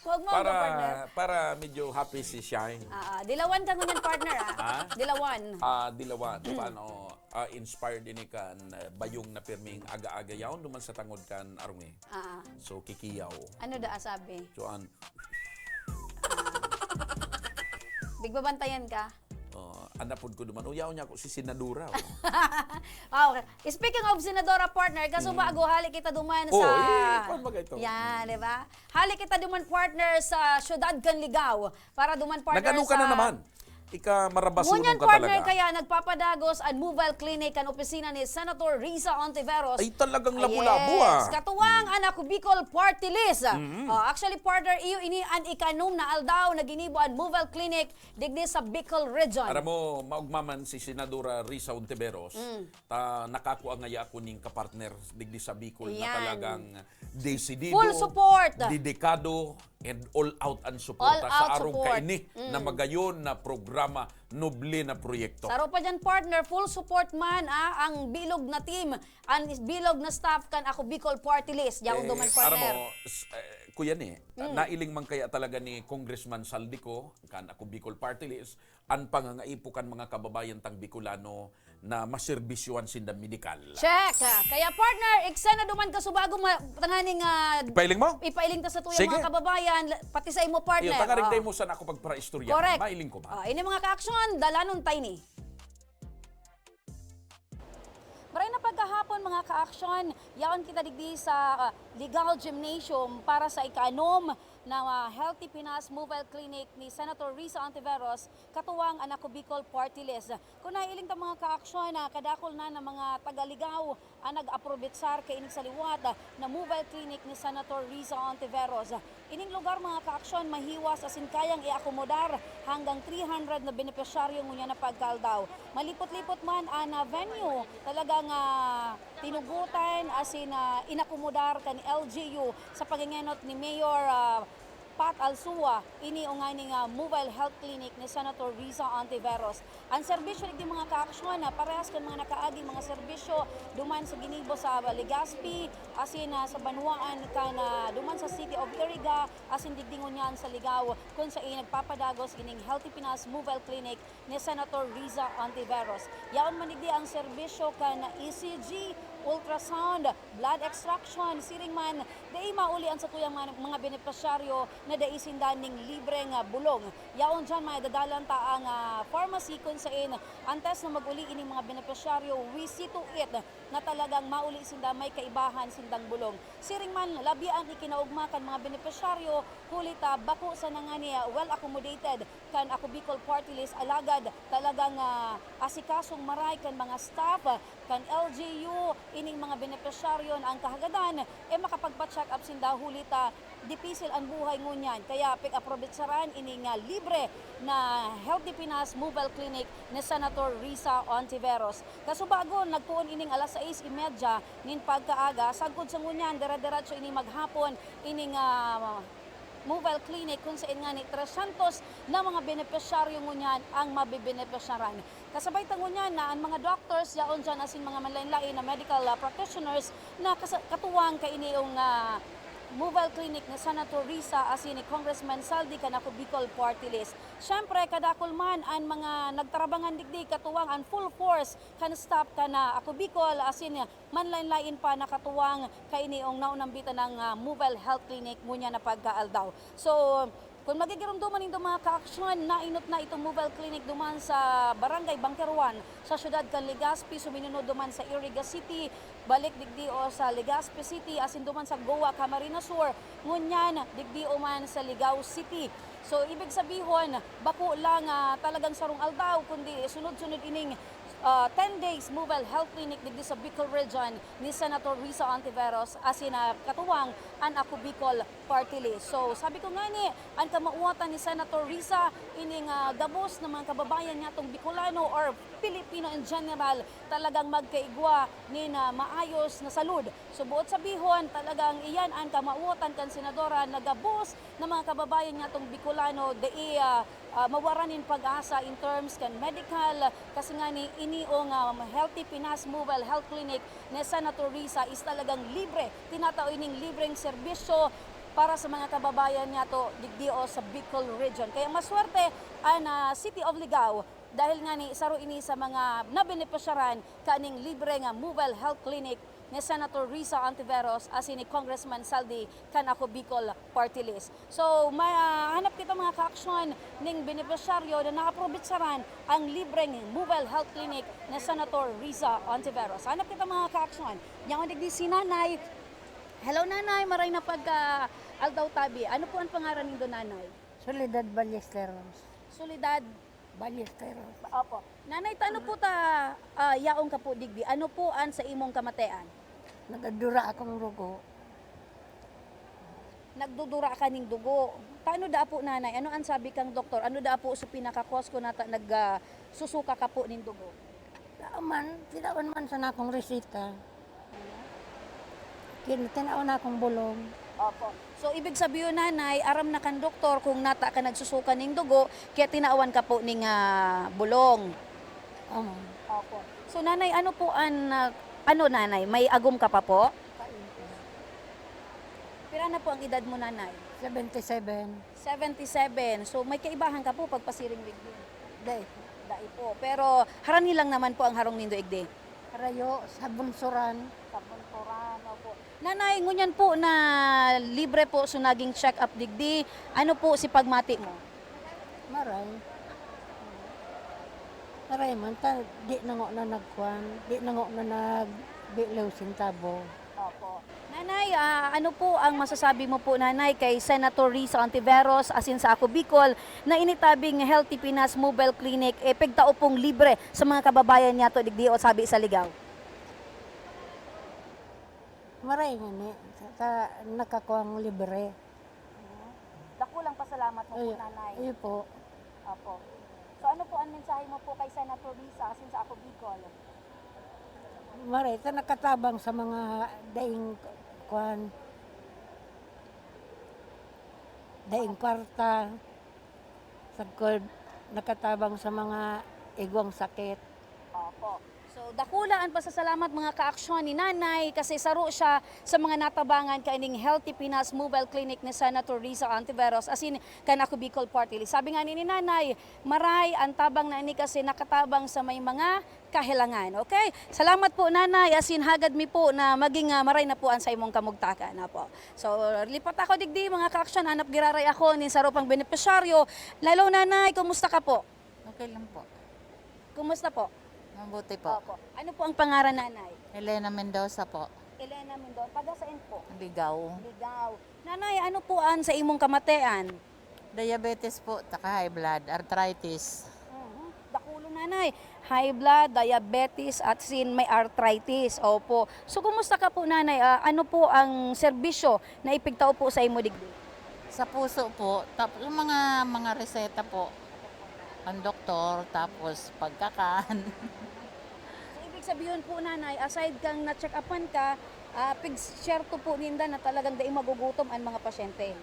Huwag mo Para, ako, partner. Para medyo happy si Shine. Ah, ah, dilawan ka ngunyan, partner, ah. Ha? Dilawan. Ah, dilawan. Paano? Ah, inspired ini kan, ah, bayong na pirming aga-aga yaon duman sa tangod kan arungi. Ah, ah. So, kikiyaw. Ano da sabi? So, an- Ah. Bigbabantayan ka? Oh, anapod ko duman. Uyaw niya ako si Senadora, oh. Ah, okay. Speaking of Senadora, partner, kaso Mm. bago, hali kita duman Oh, sa eh, kwan ba ito? Yan, di ba? Hali kita duman, partner, sa Siyudad kan Ligao. Para duman, partner, Nagano ka na sa naman? Ika marabasunon Ngunyan, ka partner, talaga. Kaya nagpapadagos an mobile clinic kan opisina ni Senator Risa Ontiveros. Ay, talagang Ah, labo-labo, yes. ah. Katuwang an Ako Bicol Party List. Mm. Oh, actually, partner, iyo ini an ikanom na aldaw na ginibo an mobile clinic digdi sa Bicol Region. Aram mo, maugma man si Senadora Risa Ontiveros, Mm. ta nakakua ngaya ako ning kapartner digdi sa Bicol na Ayan. talagang desidido, Full support. dedikado, and all out ang suporta All out sa arog support. kaini Mm. na magayon na programa, noble na proyekto. Saro pa dyan, partner, full support man, ah, ang bilog na team, ang bilog na staff kan Ako Bicol Party List. Yaon Eh, duman, aram partner. mo, s-, eh, kuya ni, Mm. nailing man kaya talaga ni Congressman Saldico, kan Ako Bicol Party List, ang pangangaipo kan mga kababayan tang Bicolano na maserbisyohan sinda medikal. Check. Kaya, partner, eksena duman kasubago ma-, tanganing, ah, Ipailing mo? ipailing ta sa tuyang Sige. mga kababayan, la-, pati sa imo, partner. Iyo, tangaring Oh. day mo sana ako pagparaistorya. Correct. Mailing ko ba? Oh, ini mga ka-aksyon, dalanon ta ini. Maray na pagkahapon, mga ka-aksyon, yaon kita digdi sa, ah, Ligao Gymnasium para sa ikanom na, ah, Healthy Pinas Mobile Clinic ni Senator Risa Ontiveros, katuwang an Ako Bicol Party List. Kung nailing ta, mga ka-aksyon, na kadakul na na mga taga-Ligao ang nag-aprobetsar kaining sa liwat na mobile clinic ni Senator Risa Ontiveros. Ining lugar, mga ka-aksyon, mahiwas asin kayang iakomodar hanggang three hundred na benepisyaryo ngunyan na pagkaaldaw. Malipot-lipot man an, ah, venue, talagang, ah, tinugotan asin, ah, inakomodar kan L G U sa pagingenot ni Mayor, ah, Pat Alsua, ini o nganing, ah, mobile health clinic ni Senator Risa Ontiveros. Ang serbisyo digdi, mga ka-aksyon, na parehas kan mga nakaaging mga serbisyo duman sa ginibo sa Legazpi, asin, ah, sa banwaan kan, ah, duman sa City of Iriga, asin digdi ngunyan sa Ligao, kun saen nagpapadagos ining Healthy Pinas Mobile Clinic ni Senator Risa Ontiveros. Yaon man digdi ang serbisyo kan E C G, ultrasound, blood extraction, siring man, dai mauli an satuyang mga, mga benepisyaryo na dai sinda ning libre nga bulong. Yaon diyan, maidadalan ta ang, ah, pharmacy kun saen antes na mag-uli ining mga benepisyaryo, we see to it na talagang mauli sinda, may kaibahan sindang bulong. Siring man, labi an ikinaogma kan mga benepisyaryo, huli ta bako sana ngani, ah, well accommodated kan Ako Bicol Party List, alagad talagang, ah, asikasong maray kan mga staff, ah, kan L G U, ining mga benepisyaryo na ang kahagadan, eh, makapagpa-check up sinda, huli ta dipisil an buhay ngunyan. Kaya pig-aprobetsaran ining, ah, libre na Healthy Pinas Mobile Clinic ni Senator Risa Ontiveros. Kasubago, nagpoon ining alas sais y media nin pagkaaga, sagkod sa ngunyan, dire-diretso ini maghapon, ining, ah, mobile clinic, kun saen ngani trescientos na mga benepisyaryo ngunyan ang mabebenepisiyaran. Kasabay ta ngunyan na an mga doctors, yaon diyan asin mga manlaen-laen na medical, ah, practitioners na kasa-, katuwang kaini yung, ah, mobile clinic ni Senator Risa asin ni Congressman Saldi kan Ako Bicol Party List. Siyempre, kadakul man an mga nagtarabangan digdi, katuwang an full force kan staff kan, ah, Ako Bicol asin manlaen-laen pa na katuwang kaini yung naunambitan ng, ah, mobile health clinic ngunyan na pagkaaldaw. So, kun magigiromdoman nindo, mga kaaksyon, nainot na itong mobile clinic duman sa Barangay Bangkeruan, sa siyudad kan Legazpi, suminunod duman sa Iriga City, balik digdi o sa Legazpi City, asin duman sa Goa, Camarines Sur, ngunyan digdi o man sa Ligao City. So, ibig sabihon, bako lang, ah, talagang sarong aldaw, kundi sunod-sunod ining, ah, ten days mobile health clinic digdi sa Bicol Region ni Senator Risa Ontiveros, asin, ah, katuwang an Ako Bicol Party List. So, sabi ko ngani, an kamawatan ni Senator Risa, ining, ah, gabos na mga kababayan niyatong Bicolano or Pilipino in general, talagang magkaigwa nin, ah, maayos na salud. So, buot sabihon, talagang iyan an kamawatan kan senadora na gabos na mga kababayan niyatong Bicolano, dai, ah, ah, mawaran nin pag-asa in terms kan medical, kasi ngani ini ong, ah, Healthy Pinas Mobile Health Clinic ni Senator Risa is talagang libre. Tinatao ining libreng serbisyo para sa mga kababayan niyato digdi o sa Bicol Region. Kaya maswerte an, ah, City of Ligao dahil ngani saro ini sa mga nabenepisyaran kaning libre nga mobile health clinic ni Senator Risa Ontiveros asin ni Congressman Saldi kan Ako Bicol Party List. So, mahanap kita, mga kaaksyon, ning benepisyaryo na naaprobetsaran ang libreng mobile health clinic ni Senator Risa Ontiveros. Hanap kita, mga kaaksyon. Yaon digdi si Nanay. Hello, Nanay. Maray na pagka aldaw tabi. Ano po ang pangaran nindo, Nanay? Soledad Ballesteros. Soledad Ballesteros. Opo. Nanay, tano po ta, ah, yaon ka po digdi? Ano po an sa imong kamatean? Nagdura akong dugo. Nagdudura ka ning dugo. Tano da po, nanay? Ano ang sabi kang doktor? Ano da po sa pinaka-cause kung nata, nag, ah, susuka ka po ning dugo? Tao man, tinaon man sa nakong resita. Kin-, tinaon na akong bulong. Opo. So, ibig sabihin, nanay, aram na kan doktor kung nata ka nagsusuka ning dugo, kaya tinawan ka po ning, ah, bulong. Oo. Opo. So, nanay, ano po an, ah, ano, nanay, may agom ka pa po? Pira na po ang edad mo, nanay? Seventy-seven. Seventy-seven. So, may kaibahan ka po pagpasiring digdi? Day. Dai po. Pero harani lang naman po ang harong nindo igdi. Rayo, sa bunsuran. Sa Bunturan, opo. Nanay, ngunyan po na libre po so naging check-up digdi. Ano po si pagmati mo? Maray. Maray man, ta, di na nga na nagkuhan. Di na nga na nagbilaw sintabo. Opo. Nanay, ah, ano po ang masasabi mo po, nanay, kay Senator Risa Ontiveros asin sa Ako Bicol na initabing Healthy Pinas Mobile Clinic, eh, pigtao pong libre sa mga kababayan niyato digdi o sabi sa Ligao? Maray nga ni, sa, sa nakakuhang libre. Dakulang pasalamat mo po, Ay, nanay. Iyo po. Opo. So, ano po ang mensahe mo po kay Senator Risa asin sa Ako Bicol? Maray, ta nakatabang sa mga daing kwan, daing kwarta, sagkod nakatabang sa mga igwang sakit. Opo. So, dakula an pasasalamat, mga kaaksyon, ni Nanay kasi saro siya sa mga natabangan kaining Healthy Pinas Mobile Clinic ni Senator Risa Ontiveros asin kan Ako Bicol Party List. Sabi nga ni, ni Nanay, maray an tabang na ini kasi nakatabang sa may mga kahelangan. Okay? Salamat po, Nanay. Asin hagad mi po na maging, ah, maray na po an sa imong kamugtakan. Apo. So, lipat ako digdi, mga kaaksyon. Hanap giraray ako nin saro pang benepisyaryo. Hello, Nanay. Kumusta ka po? Okay lang po. Kumusta po? Mabuti po. Opo. Ano po ang pangaran, Nanay? Elena Mendoza po. Elena Mendoza. Taga saan po? Ligao. Ligao. Nanay, ano po ang sa imong kamatean? Diabetes po, taka high blood, arthritis. Mhm. Dakulo, Nanay. High blood, diabetes, at sin may arthritis. Opo. So, kumusta ka po, Nanay? Ah, ano po ang serbisyo na ipigtao po sa imo digdi? Sa puso po, tapos yung mga mga reseta po, ang doktor, tapos pagkakan. So, ibig sabihin po, Nanay, aside kang na-check-upan ka, ah, pigsyerto po ninda na talagang dai magugutom ang mga pasyente.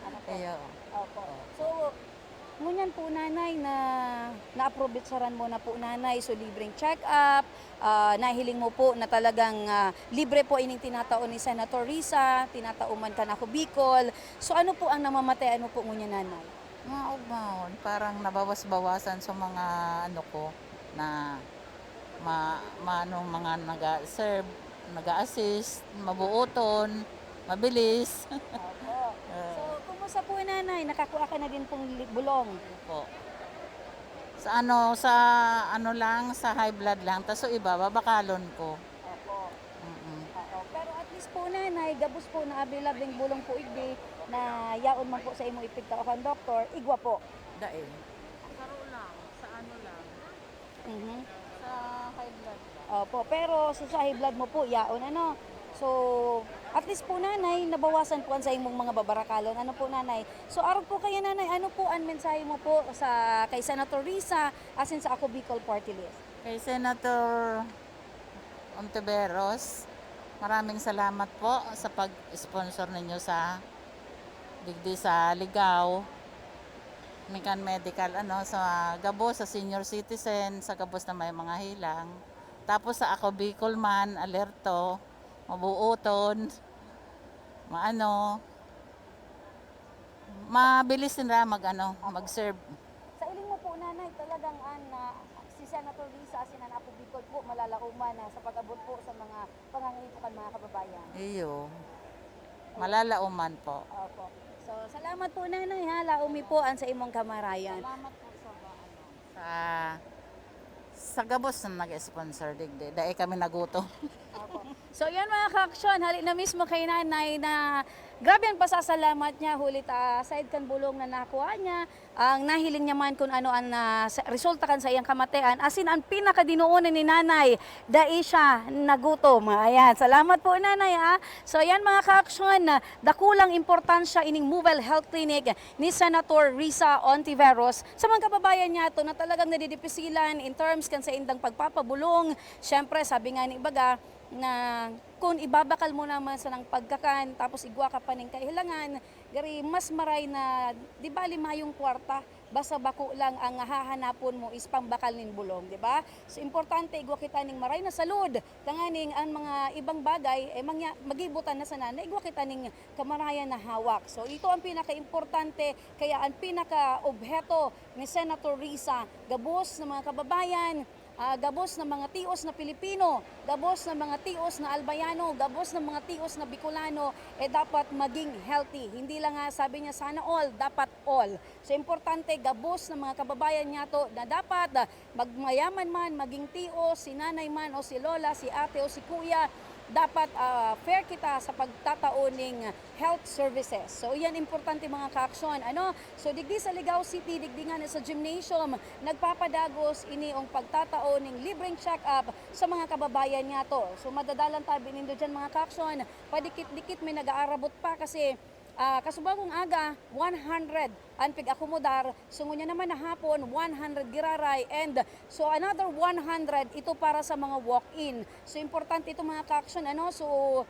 Ano po? Iyo. Opo. So, ngunyan po, Nanay, na naaprobetsaran mo na po, Nanay. So, libreng check-up, ah, nahiling mo po na talagang, ah, libre po ining tinatao ni Senator Risa, tinatao man kan Ako Bicol. So, ano po ang namamatean mo po ngunyan, Nanay? Maugmahon, parang nabawas-bawasan sa mga ano ko na ma, maano, mga naga-serve, naga-assist, mabuoton, mabilis. Opo. So, kumusta po, Nanay? Nakakuha ka na din pong li-, bulong? Po. Sa ano, sa ano lang, sa high blood lang, tas yung iba, babakalon ko. Opo. Mm. Oo. Pero at least po, Nanay, gabos po na abilabing bulong po igdi na yaon man po sa imo ipigtao kan doktor, igwa po. Dai. Saro lang, sa ano lang, Mhm. sa high blood lang. Opo, pero sa, sa high blood mo po, yaon, ano? So, at least po, Nanay, nabawasan po ang sa imong mga babarakalon. Ano po, Nanay? So, arog po kayo, Nanay, ano po ang mensahe mo po sa kay Senator Risa asin sa Ako Bicol Party List? Kay Senator Ontiveros, maraming salamat po sa pag-sponsor ninyo sa digdi sa Ligao. Mikan medical, ano, sa gabos, sa senior citizen, sa gabos na may mga helang. Tapos sa Ako Bicol man, alerto, mabuoton, maano, mabilis nila mag, ano, mag-serve. Sa iling mo po, Nanay, talagang an, ah, si Senator Risa asin an Ako Bicol po malalaoman na sa pag-abot po sa mga pangangaipo kan mga kababayan. Iyo. Malalaoman po. Opo. So, salamat po, Nanay, ha. Laom mi po an sa imong kamarayan. Salamat po sa ano, sa, sa gabos na nag-sponsor digdi. Dai kami nagutom. Opo. So, yan, mga kaaksyon, hali na mismo kay Nanay na Grabe ang pasasalamat niya, huli ta, aside kan bulong na nakuha niya, ang nahiling niya man kun ano an, ah, sa, resulta kan saiyang kamatian, asin an pinakadinoon ni Nanay, dai siya nagutom. Ayan, salamat po, Nanay, ah. So, ayan, mga ka-aksyon, ah, dakulang importansya ining mobile health clinic ni Senator Risa Ontiveros sa mga kababayan niyato na talagang nadidipisilan in terms kan saindang pagpapabulong. Siyempre, sabi nga ni baga, na kun ibabakal mo naman sanang pagkakan, tapos igwa ka pa ning kahilangan, gari mas maray na, di bali mayong kwarta, basta bako lang ang hahanapon mo is pambakal nin bulong, di ba? So, importante igwa kita ning maray na salud, tanganing ang mga ibang bagay, eh, mangya-, magibutan na sana na igwa kita ning kamarayan na hawak. So, ito ang pinaka-importante, kaya ang pinaka-obheto ni Senator Risa, gabos na mga kababayan, ah, gabos na mga tios na Pilipino, gabos na mga tios na Albayano, gabos na mga tios na Bicolano, eh, dapat maging healthy. Hindi lang nga sabi niya, "Sana all," dapat all. So, importante, gabos na mga kababayan niyato na dapat, ah, magmayaman man, maging tios, si nanay man o si lola, si ate o si kuya, dapat, ah, fair kita sa pagtatao ning health services. So, iyan importante, mga kaaksyon, ano? So, digdi sa Ligao City, digdi nga sa gymnasium, nagpapadagos ini ang pagtatao ning libreng check-up sa mga kababayan niyato. So, madadalan tabi nindo diyan, mga kaaksyon, padikit-dikit may nag-aarabot pa kasi, ah, kasubang kong aga, one hundred an pig-akomodar. So, ngunyan naman na hapon, one hundred giraray. And so, another one hundred, ito para sa mga walk-in. So, importante ito, mga kaaksyon, ano? So,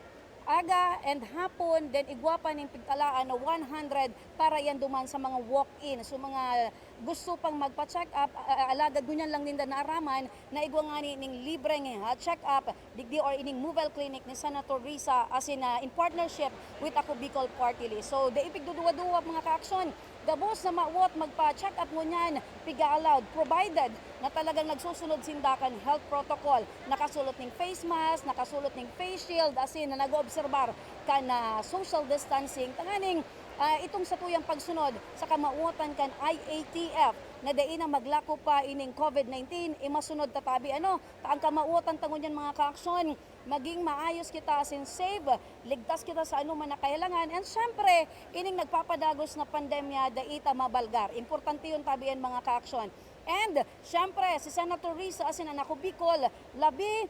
aga and hapon, then igwa pa ning pigtalaan na one hundred para yan duman sa mga walk-in. So, mga gusto pang magpa-check up, a-, a-, alagad ngunyan lang ninda naaraman na igwa ngani ning libreng, ah, check up digdi or ining mobile clinic ni Senator Risa, asin, ah, in partnership with Ako Bicol Party List. So, dai pigduduwa-duwa, mga kaaksyon, gabos na mawot magpa-check up ngunyan, piga-allowed, provided na talagang nagsusunod sinda kan health protocol, nakasulot ning face mask, nakasulot ning face shield, asin na nag-oobserbar kan, ah, social distancing, tanganing, ah, itong satuyang pagsunod sa kamawotan kan I A T F na dai na maglako pa ining COVID nineteen, imasunod tatabi, ano, ta ang kamawotan ta ngunyan, mga kaaksyon, maging maayos kita asin safe, ligtas kita sa anoman na kahilangan, and syempre, ining nagpapadagos na pandemya, dai ta mabalgar. Importante yun tabi yan, mga kaaksyon. And, syempre, si Senator Risa asin an Ako Bicol, labi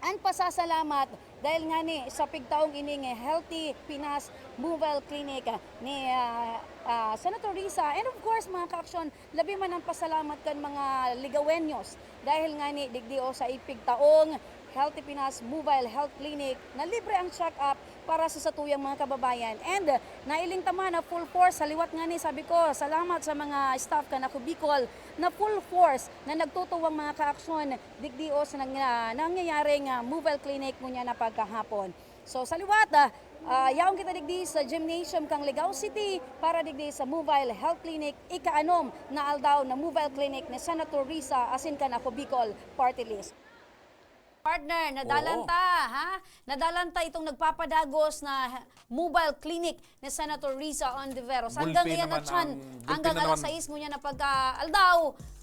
an pasasalamat dahil ngani sa pigtaong ining Healthy Pinas Mobile Clinic ni, ah, ah, Senator Risa. And of course, mga kaaksyon, labi man ang pasalamat kan mga Ligaweños dahil ngani digdi o sa ipigtaong Healthy Pinas Mobile Health Clinic na libre ang check-up para sa satuyang mga kababayan. And, ah, nailing ta man na full force, sa liwat ngani, sabi ko, salamat sa mga staff kan Ako Bicol na full force na nagtutuwang, mga kaaksyon, digdi o sa nang-, ah, nangyayaring, ah, mobile clinic ngunyan na pagkahapon. So, sa liwat, ah, ah, yaon kita digdi sa gymnasium kan Ligao City para digdi sa mobile health clinic, ikaanom na aldaw na mobile clinic ni Senator Risa asin kan Ako Bicol Party List. Partner, nadalan Oo. ta, ha? Nadalan ta itong nagpapadagos na mobile clinic ni Senator Risa Ontiveros. Hanggang Gulpi iyan na naman tiyan, ang, gulpi hanggang na alas naman. sais ngunyan na pagka-aldaw,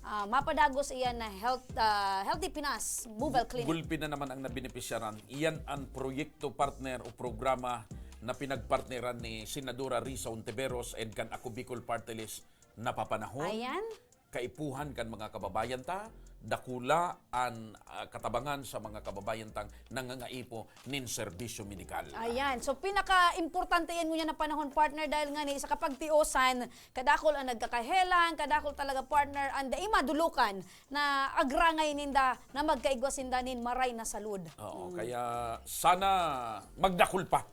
ah, mapadagos iyan na health, ah, Healthy Pinas Mobile Clinic. Gulpi na naman ang nabenepisyaran. Iyan ang proyekto, partner, o programa na pinagpartneran ni Senadora Risa Ontiveros and kan Ako Bicol Party List napapanahon. Ayan. Kaipuhan kan mga kababayan ta, dakula an, ah, katabangan sa mga kababayan tang nangangaipo nin serbisyo medikal. Ayan. So, pinaka-importante yan ngunyan na panahon, partner, dahil nga ni sa kapagtiosan, kadakul ang nagkakahelang, kadakul talaga, partner, ang dai madulukan na agrangay ninda na magkaigwa sinda nin maray na salud. Oo, Mm. kaya sana magdakul pa.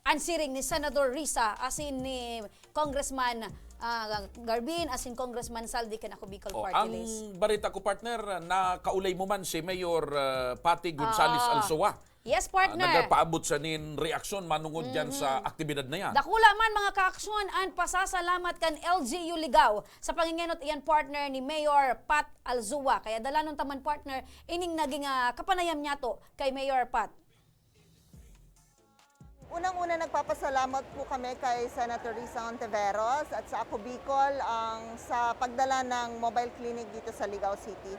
An siring ni Senador Risa, asin ni Congressman, ah, Garbin, asin Congressman Saldi kan Ako Bicol Oh, Party ang List. balita ko, partner, nakaulay mo man si Mayor, ah, Patty Gonzales Ah. Alzoa. Yes, partner. Ah, nagpaabot siya nin reaksyon manungod dyan sa Mm. aktibidad na yan. Dakula man, mga kaaksyon, an pasasalamat kan L G U Ligao sa pangingenot iyan, partner, ni Mayor Pat Alzoa. Kaya dalanon ta man, partner, ining naging, ah, kapanayam niyato kay Mayor Pat. Unang-una, nagpapasalamat po kami kay Senator Risa Ontiveros at sa Ako Bicol ang, sa pagdala ng mobile clinic dito sa Ligao City.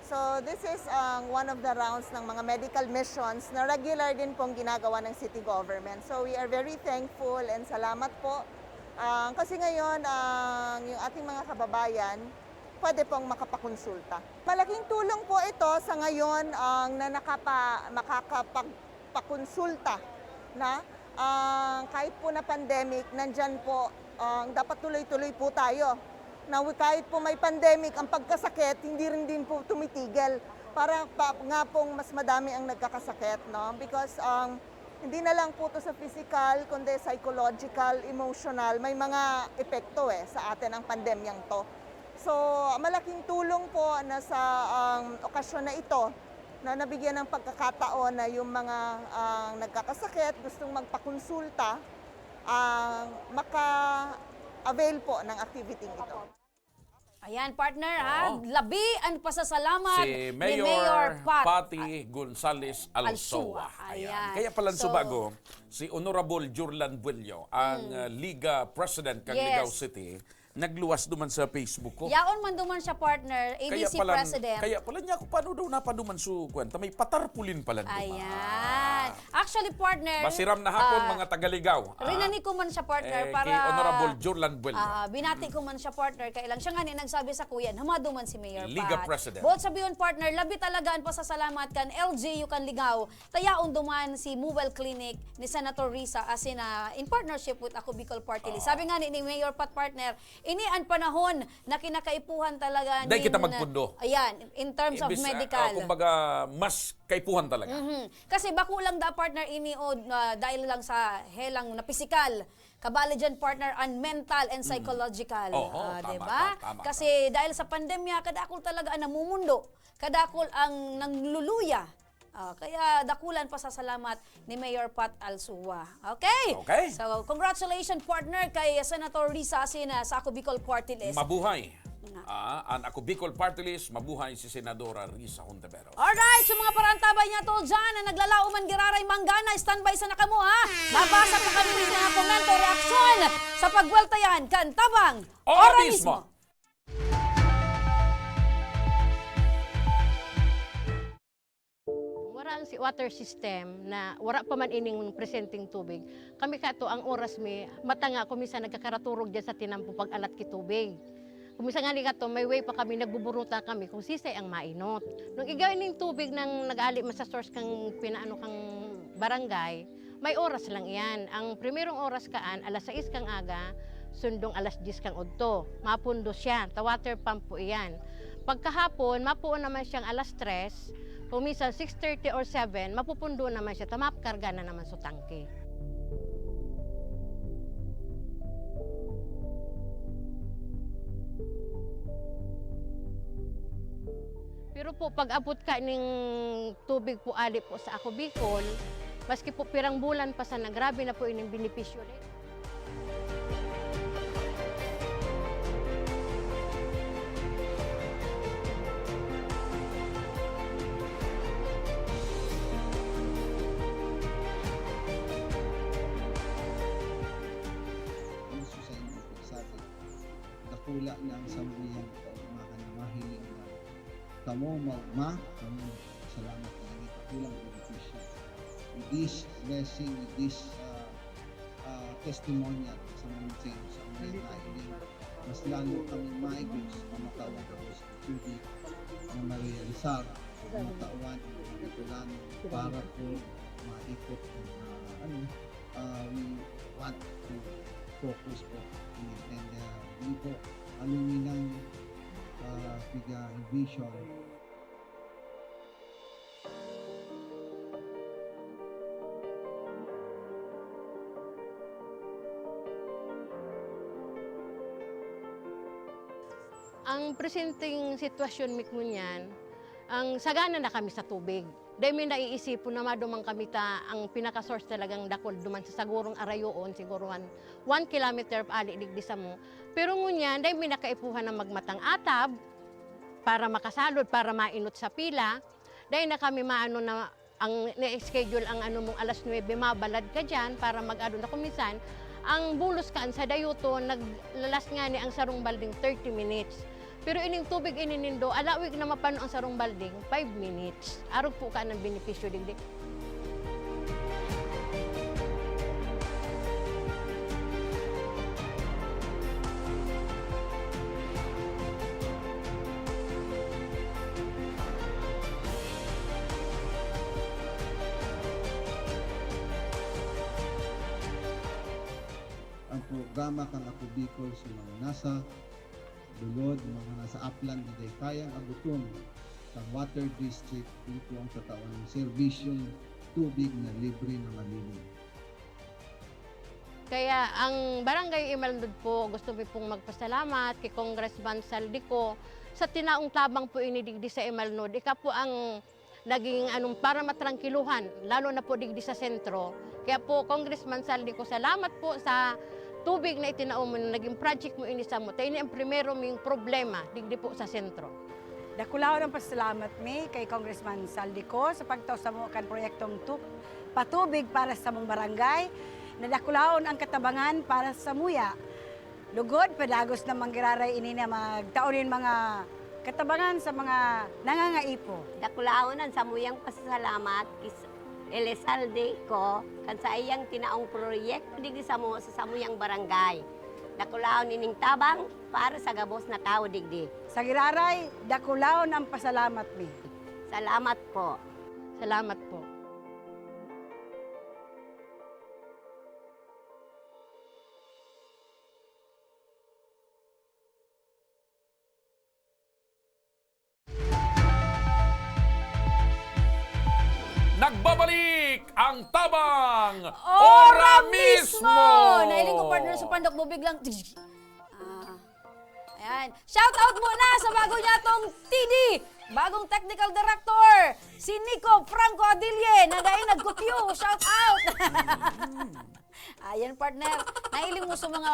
So, this is ang one of the rounds ng mga medical missions na regular din pong ginagawa ng city government. So, we are very thankful and salamat po. Ah, kasi ngayon, ang, yung ating mga kababayan, pwede pong makapakonsulta. Malaking tulong po ito sa ngayon ang na nakapa-, makakapagpakonsulta na, ah, kahit po na pandemic, nandyan po, ah, dapat tuloy-tuloy po tayo. Na kahit po may pandemic, ang pagkasakit, hindi rin din po tumitigil. Para pa, nga pong mas madami ang nagkakasakit, no? Because, um, hindi na lang po to sa physical, kundi psychological, emotional, may mga epekto eh sa atin ang pandemyang to. So, malaking tulong po na sa, um, okasyon na ito, na nabigyan ng pagkakataon na yung mga, ah, nagkakasakit, gustong magpakonsulta, ah, maka-avail po ng activity ito. Ayan, partner, ha? Oo. Labi ang pasasalamat Si ni Mayor Mayor Pat Patty Gonzales Alsoa. Alsoa. Ayan. Ayan. Kaya pala, So, Subago, si Honorable Jurlan Buello, ang, Mm. ah, Liga President ng Yes. Ligao City, nagluwas duman sa Facebook ko. Yaon man duman siya, partner, Kaya A D C pala, President. kaya pala niya ako, paano daw napaduman su kwenta? May patarpulin pala duman. Ayan. Actually, partner, Masiram na hapon, ah, mga taga-Ligao. Ah, rinani ko man siya, partner, eh, para, kay Honorable Jurlan Buello. ah, binati ko man siya, partner, kaya lang siya nga ni nagsabi sa kuya na maduman si Mayor Liga Pat. President. Buot sabihon, partner, labi talaga ang pasasalamat kan L G U kan Ligao. Tayaon duman si Mobile Clinic ni Senator Risa asin, ah, in partnership with Ako Bicol Party List. Oo. Sabi nga ni, ni Mayor Pat, partner, ini ang panahon na kinakaipuhan talaga Dahil nin, kita magpundo. ayan, in terms of Imbis, ah, medical. ah, kumbaga, mas kaipuhan talaga. Mhm. Kasi bako lang da, partner, ini o, ah, dahil lang sa helang na pisikal. Kabali dyan, partner, ang mental and Mm. psychological. Oo, Ah, tama, diba? tama, tama. Kasi dahil sa pandemya, kadakol talaga ang namumundo. Kadakol ang nangluluya. Ah, kaya dakulan pasasalamat ni Mayor Pat Alsua. Okay? Okay. So, congratulations, partner, kay Senator Risa asin, ah, sa Ako Bicol Party List. Mabuhay. Nga. Ah, an Ako Bicol Party List, mabuhay si Senadora Risa Hontiveros. Alright, so mga parantabay niya to dyan na naglalaom man giraray manggana, standby sana kamo, ha? Mabasa pa kami mga komento, reaksyon sa pagwelta yan kan Tabang Ora Ora Mismo. Mismo. Wara ang si-, water system na wara pa man ining presenteng tubig. Kami kato, ang oras mi, mata nga ako, minsan nagkakaraturog dyan sa tinampo pag-alat ki tubig. Kung minsan nga ni kato, may way pa kami, nagbuburuta kami kung sisay ang mainot. Nung igay ning tubig nang nag-ali man sa source kang pinaano kang barangay, may oras lang iyan. Ang primerong oras kaan, alas sais kang aga, sundong alas dyes kang udto. Mapundo siya, ta water pump po iyan. Pagkahapon, mapuon naman siyang alas tres, kung minsan six thirty or seven, mapupundo naman siya, ta makarga na naman sa tangke. Pero po, pag-abot ka ning tubig po, ali po sa Ako Bicol, maski po pirang bulan pa sana, grabe na po ining benepisyo nito. Ang susay mo po sa atin, dakula na ang samuyang kaugmahan na mahiling na kamo, ma-, ma-, kamo, salamat na ang itakulang benepisyo. With this blessing, with this, ah, ah, testimonial sa mga sa mga nailing, mas lalo kami maigos na makawan ako sa tubig na marealisar, matawan ang kapitulan para po maikot ang, ah, ano, ah, we want to focus po. And, ah, hindi po aluminang, ah, piga vision. Ang presenteng sitwasyon mi ngunyan, ang sagana na kami sa tubig. Dai mi naiisipon na maduman kami ta ang pinaka-source talagang dakul duman sa sagurong arayoon, siguro one, one kilometer paali digdi samo. Pero ngunyan, dai mi nakaipuhan na magmatang atab para makasalod, para mainot sa pila. Dai na kami maano na ang na-schedule ang ano mong alas nuebe, mabalad ka diyan para mag-ano na. Kung minsan, ang bulos kaan sa dayuton, naglalas ngani ang sarong balding thirty minutes. Pero ining tubig ini nindo, alawig na mapano ang sarong balding, five minutes. Arog po ka ng benepisyo digdi. Ang programa kan Ako Bicol sa mga nasa lulod, mga nasa Aplan, di day kayang abuton kan water district, ito ang tatawan ng serbisyong tubig na libre na malinis. Kaya ang Barangay Imalnod po, gusto mi pong magpasalamat kay Congressman Saldico sa tinaong tabang po ini digdi sa Imalnod. Ika po ang naging anong para matrangkiluhan, lalo na po digdi sa sentro. Kaya po, Congressman Saldico, salamat po sa tubig na itinao mo, na naging project mo ini sa mo. Tayo ini ang primero ming problema digdi po sa sentro. Dakulaon ang pasalamat mi kay Congressman Saldico sa pagtao sa mo kan proyektong tu- patubig para sa mong barangay. Nadakulaon ang katabangan para sa muya. Lugod, padagos na manggiraray ini na magtao nin mga katabangan sa mga nangangaipo. Dakulaon an samuyang pasasalamat ki Elizalde Co kan saiyang tinaong proyekto digdi samo sa samuyang barangay. Dakulaon ining tabang para sa gabos na tawo digdi. Sa giraray, dakulaon an pasalamat mi. Salamat po. Salamat po. Nagbabalik ang Tabang Ora Mismo! Nailing ko, partner, sa pandok mo, biglang... Ah. Ayan. Shout out muna sa bago niya tong T D! Bagong technical director, si Nico Franco Adilye, na dahil nagkupyo. Shout out! Ayan, partner. Nahiling mo sa mga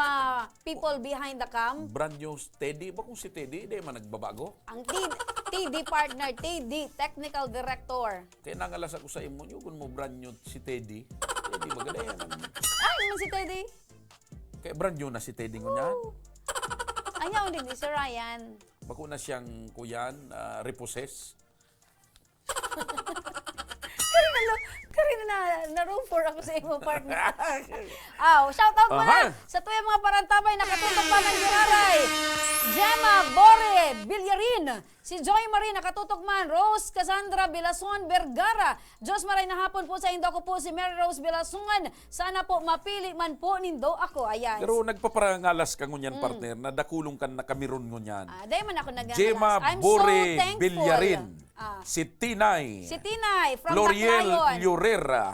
people behind the cam? Brand new Teddy. Ba kung si Teddy, di man nagbabago? Ang T- TD partner, T D, technical director. Kaya nangalas ako sa imo, yun mo brand new si Teddy. Teddy, maganda yan. Ay, naman si Teddy. Kaya brand new na si Teddy ngunyan. Ay, nga, hindi, si Ryan. Bako na siyang kuyan, ah, repossess. Karina, lo- Karina na, na-room for ako sa imo, partner. Aw, shout out mo Aha. na sa tuyang mga parantabay nakatutok pa ng Giraray. Gemma Bore Villarin, si Joy Marie nakatutok man, Rose Cassandra Bilason Vergara. Diyos maray na hapon po sa indo, ako po si Mary Rose Bilason. Sana po mapili man po nindo ako. Ayan. Pero nagpaparangalas ka ngunyan, Mm. partner, na dakulong kan nakamiron ngunyan. Ah, dahil man ako nag-, Gemma I'm Bore so thankful. Villarin. Ah. Si Tinay. Si Tinay from L'Oreal Baclayon. Llorera.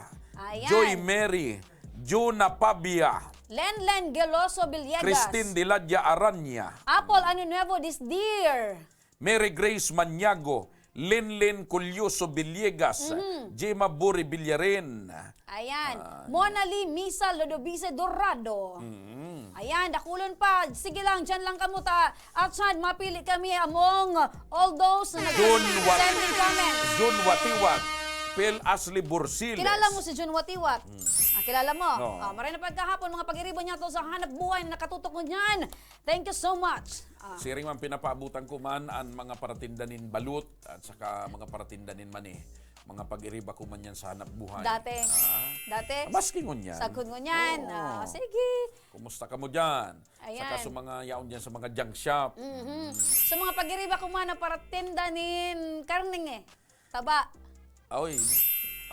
Ayan. Joy Mary. Juna Pabia. Lenlen Geloso Villegas. Christine Diladia Aranya. Apple Ano Nuevo this dear. Mary Grace Maniago. Lenlen Culioso Villegas. Mhm. Gemma Bore Villarin. Ayan. Ah, Mona Lee Misa Lodovice Dorado. Mm. Ayan, dakulon pa. Sige lang, dyan lang kamo ta. At saan, mapili kami among all those na Jun Wa- nag-sending comments. Jun Watiwat, Phil Ashley Borsiles. Kilala mo si Jun Watiwat? Hmm. Ah, kilala mo? Oo. Ah, maray na pagkahapon, mga pag-iribo niya to sa hanap buhay na nakatutok mo niyan. Thank you so much. Ah. Siring man, pinapaabutan ko man ang mga paratinda nin balut at saka mga paratinda nin mani. Mga pag-iriba ko man yan sa hanap buhay. Dati. Ah? Dati? Maski ngunyan. Sagkod ngunyan. Oo. Ah, sige. Kumusta ka mo dyan? Ayan. Saka sa mga yaon dyan sa mga junk shop. Mm-hmm. Sa mga pag-iriba ko man na para tinda nin karning eh. Taba. Oy.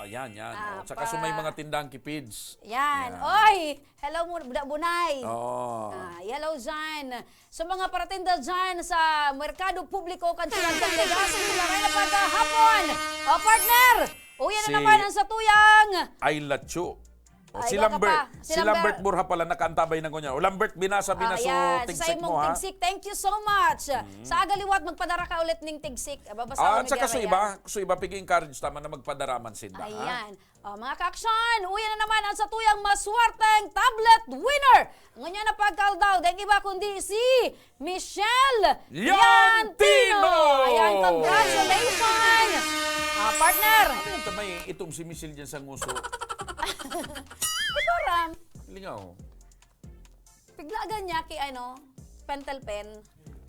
Ayan, yan. Ah, oh, saka sa may mga tindang kipids. Yan. Yan. Oy! Hello mo, Bunay. Oo. Ah, hello dyan. Sa mga paratinda dyan sa Merkado Publiko, Kansulan, Legazpi, maray na pagkahapon. O, partner! Uyan na naman ang satuyang Ay, Lacho. O, Ay, si Lambert. Si Lambert Borja pala nakaantabay na ngunyan. O, Lambert, binasa, binasa. Ayan, sa imong tigsik, thank you so much. Mm. Sa agaliwat, magpadara ka ulit ning tigsik. Babasa ah, at saka sa iba, sa iba, pigi-encourage tama na magpadara man sinda. Ayan. O, mga kaaksyon, uyan na naman ang satuyang maswerteng tablet winner. Ngunyan na pagkaldaw, dahil iba kundi si Michelle Leontino! Leontino! Ayan, congratulations! Ah, partner! Ano yung tamay itom si Michelle dyan sa nguso? Ikaw, Ram. Lingaw. Piglagan niya kay ano, pentel pen.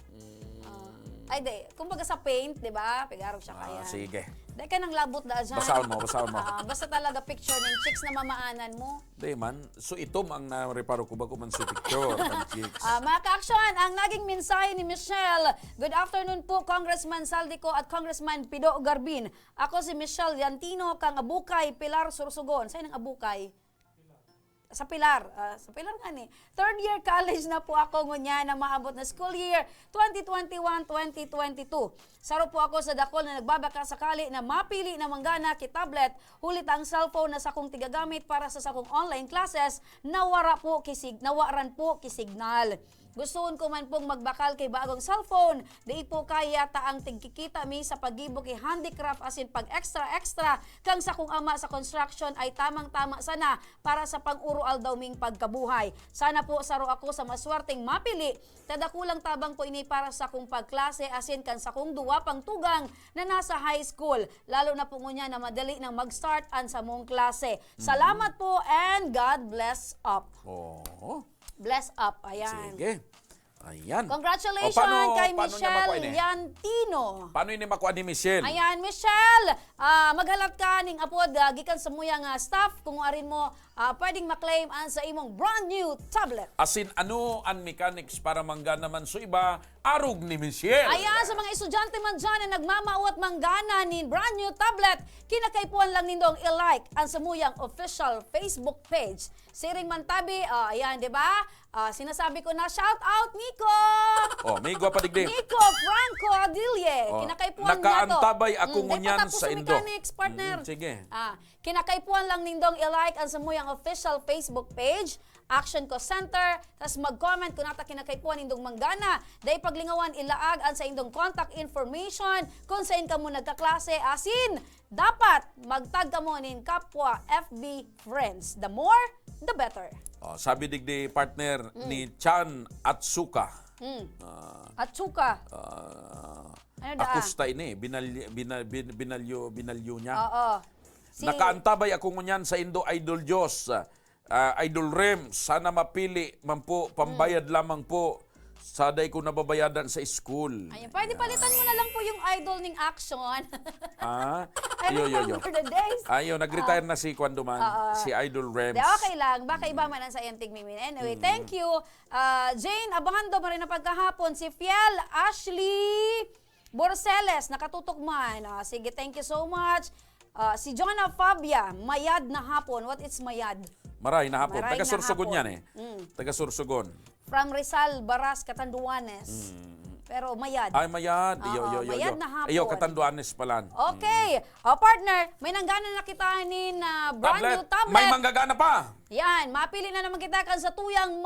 Mm. Ah. Ay, di. Kumbaga sa paint, di ba? Pigarog siya Ah, kaya. sige. Di ka nang labot da dyan. Basahon mo, basahon mo. Ah, basta talaga picture ng chicks na mamaanan mo. Di man. So, itom ang nareparo ko bago man sa picture ng chicks. Ah, mga ka-aksyon, ang naging mensahe ni Michelle. "Good afternoon po, Congressman Saldico at Congressman Pido Garbin. Ako si Michelle Yantino, kang Abukay, Pilar, Sorsogon." Saan ang Abukay? Sa Pilar. Ah, sa Pilar nga ni. Third year college na po ako ngunyan na maabot na school year twenty twenty-one, twenty twenty-two. Saro po ako sa dakol na nagbabaka sakali na mapili na manggana ki tablet, huli ta ang cellphone na sakong tigagamit para sa sakong online classes, nawara po kisig-, nawaran po ki signal. Gustoon ko man pong magbakal ki bagong cellphone. Dai po kaya ta ang tigkikita mi sa paggibo ki handicraft asin pag-extra-extra kang sakong ama sa construction ay tamang-tama sana para sa pang-uro-aldaw ming pagkabuhay. Sana po saro ako sa maswerteng mapili, ta dakulang tabang ko ini para sa akong pagklase asin kan sakong duwa pang tugang na nasa high school, lalo na po ngunyan na madali nang mag-start an samong klase. Salamat po and God bless up. Oo. Bless up. Ayan. Sige. Ayan. Congratulations O, paano, kay paano niya Michelle makuha ini? Yantino. Paano ini makuha ni Michelle? Ayan, Michelle, ah, maghalat ka ning apod, ah, gikan sa muyang, ah, staff, kung arin mo, ah, pwedeng maklaim an sa imong brand new tablet. Asin ano an mechanics para manggana man so iba, arog ni Michelle? Ayan, sa mga estudyante man dyan na nagmamawat manggana nin brand new tablet, kinakaipuhan lang nindong i-like an samuyang official Facebook page. Siring man tabi, oh, ayan, di ba? Ah, sinasabi ko na, shout out, Nico! Oh, may igwa pa digdi. Nico Franco Adille. Oh, kinakaipuhan niya to. Nakaantabay ako Mm, di pa ngunyan tapos sa ang indo. Mechanics, partner. Mm, sige. Ah, kinakaipuhan lang nindong i-like ang samuyang official Facebook page, Action Call Center, tas mag-comment kung nata kinakaipuhan nindong manggana. Dai paglingawan ilaag ang sa indong contact information kung sain kamo nagkaklase, asin dapat magtag kamo nin kapwa F B friends. The more, the better. Oh, sabi digdi partner Mm. ni Chan Atsuka. Mm. Ah, Atsuka. Ah, Ano da? Akusta ini, binal-, binal-, bin-, binalyo, binalyo niya. Oo. Si Nakaantabay ako ngunyan sa Indo Idol Diyos. Ah, Idol Rem, sana mapili man po, pambayad Hmm. lamang po sa dai ko nababayadan sa school. Ayun, pwede palitan mo na lang po yung idol ning action. Ah? I Yo, yo, yo. remember the days. Ayo, nag-retire Ah. na si Kwan duman, Oo. si Idol Rems. Di, okay lang. Baka iba man ang sa iyang tigmimin. Anyway, Mm. thank you. Ah, Jane Abando, maray na pagkahapon. Si Fiel Ashley Borceles, nakatutok man. Ah, sige, thank you so much. Ah, si Jonah Fabia, mayad na hapon. What is mayad? Maray na hapon. Maray Taga na Sorsogon hapon. yan eh. Mm. Taga Sorsogon. From Rizal, Baras, Catanduanes. Mm. Pero mayad. Ay, mayad. Iyo, Oo, iyo, iyo, mayad iyo. na hapon. Iyo, Catanduanes pala. Okay. Mm. O, partner, may nanggana na kita nin, ah, brand Tablet. new tablet. May manggagana pa. Yan, mapili na naman kita kan sa tuyang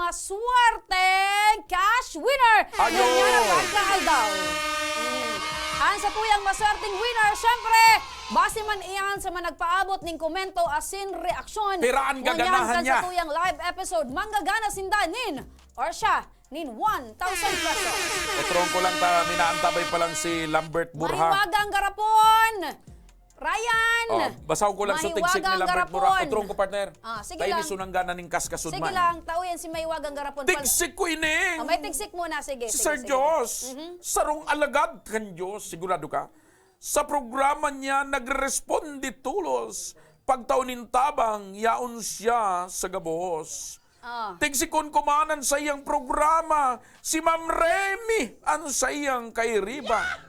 maswerteng cash winner. Ayo! Yan, yan ang pagkaaldaw. Mm. Ang sa tuyang maswerteng winner, syempre, base man iyan sa mga nagpaabot ning komento asin reaksyon. Piraan Ngunyan gaganahan kan niya. sa tuyang live episode, manggagana sinda nin, or siya, nin one thousand pesos. Otrong ko lang ta, minaantabay pa lang si Lambert Burha. Mahiwagang garapon! Ryan! Oh, basahon ko lang sa tigsik ni Mahiwagang Lambert Burha. garapon. Otrong ko, partner. Ah, sige Tayo lang. ni sunang gana ning kaskasud Sige man. lang, tao yan si Mahiwagang garapon. Pal- Tigsik ko ini. Oh, may tigsik muna, sige, Si sige, Sir sige. Diyos, Mhm. sarong alagad kan Diyos, sigurado ka? Sa programa niya, nagre-responde tolos. Pagtao nin tabang, yaon siya sa gabos. Ah. Tigsikon ko man an saiyang programa, si Ma'am Remy an saiyang kairiba.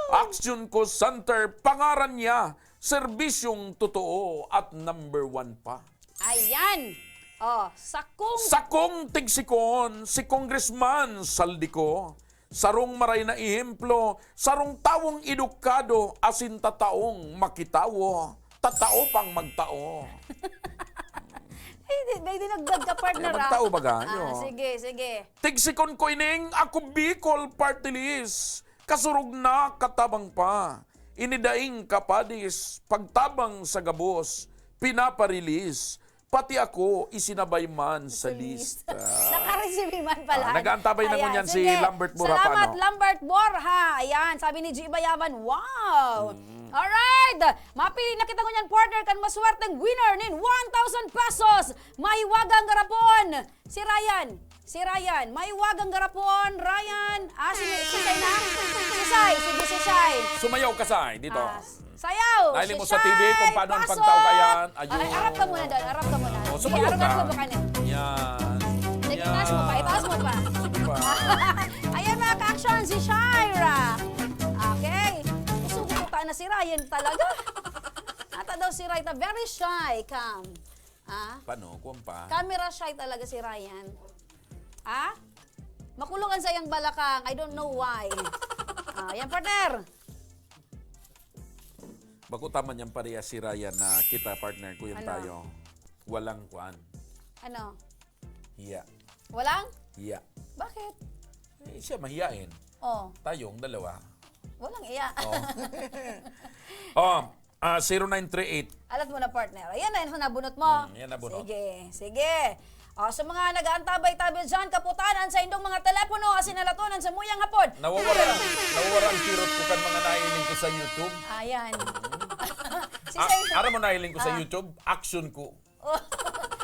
Action Call Center, pangaran niya, serbisyong totoo at number one pa. Ayan. Oh, sakong Sakong tigsikon, si Congressman Saldico. Sarong maray na ehemplo, sarong tawong edukado asin tataong makitawo, tatao pang magtao. Eh, di, may dinagdag ka, partner, Eh, ah. magtao baga, Ah, yo. sige, sige. Tigsikon ko ining Ako Bicol Party List. Kasurog na, katabang pa. Ini daing kapadis, pagtabang sa gabos, pinaparelease. Pati ako, isinabay man sa Sa list. list. Ah. Nakareceive man pala. Ah, nag-aantabay na Ayan, ngunyan si sige. Lambert Borja, Salamat, no? Lambert Borja. Ayan, sabi ni G Bayaban, wow! Mm. Alright! Mapili na kita ngunyan, partner, kan maswerteng winner nin one thousand pesos. Mahiwagang garapon, si Ryan. Si Ryan, may wagang garapon, Ryan. Ah, si, si Sai na? Si Sai, sige si Sai. Sumayaw ka, Sai, dito. Ah, sayaw, Nahiling si mo sa T V kung Sai, paano ang pasok. pagtao kayan. Ayun. Ay, arap ka muna doon, arap ka muna. Oh, Sige, sumayaw arap ka. ka muna. Yan. Sige, Yan. taas mo pa, itaas mo pa. Sige pa. Ayan mga ka-action, si Shaira. Okay. Gusto ko ta na si Ryan talaga. Ata daw si Ryan, very shy, calm. Ah, Paano? Kuwan pa. Camera shy talaga si Ryan. Ah? Makulungan sa iyang balakang. I don't know why. Ah, yan, partner. Bako taman yan pareha si Ryan na kita, partner, kuyan Ano? tayo. Walang kuan. Ano? Hiya. Walang? Hiya. Bakit? Eh, siya mahiyain. Oh, Tayong dalawa. walang iya. Oh. oh, ah, zero nine three eight. Alat mo na, partner. Ayan na, yan ang nabunot mo. Mm, yan nabunot. Sige, sige. O, sa mga nag-aantabay-tabay dyan, kaputan an saindong mga telepono, asin alatonan sa muyang hapon. Nawawara, nawawara ang kirot ko kan mga nahiling ko sa YouTube. Ayan. si Ah, Saint- aram mo nahiling ko sa Ah. YouTube? Action ko.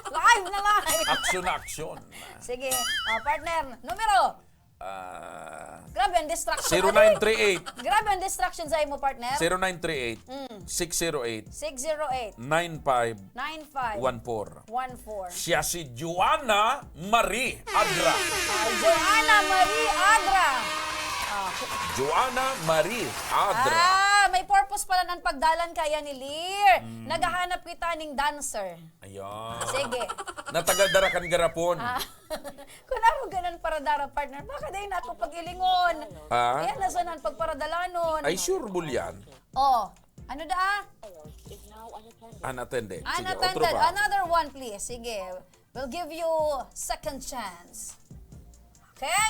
live na live. Action na action. Sige. O, partner, numero. Ah, Grabe, ang distraction. zero nine three eight. Grabe ang distraction sa imo, partner. zero nine three eight. Mm. Six zero eight. six zero eight, Nine five nine five, one four. one four. Siya si Joanna Marie Adra. Ah, Joanna Marie Adra. Ah, Joanna Marie Adra. Ah, may purpose pala ng pagdalan kaya ni Lir. Mm. Naghahanap kita ning dancer. Ayun. Sige. Natagal dara kan garapon. Ah, kung ako ganun para dara, partner, baka dahil na ako pag-ilingon. Ha? Ayan, nasa nang pagparadalanon. Ay, sure, Bulyan. Oh, ano da? Unattended. Sige, Unattended. otro pa. Another one, please. Sige. We'll give you second chance. Okay?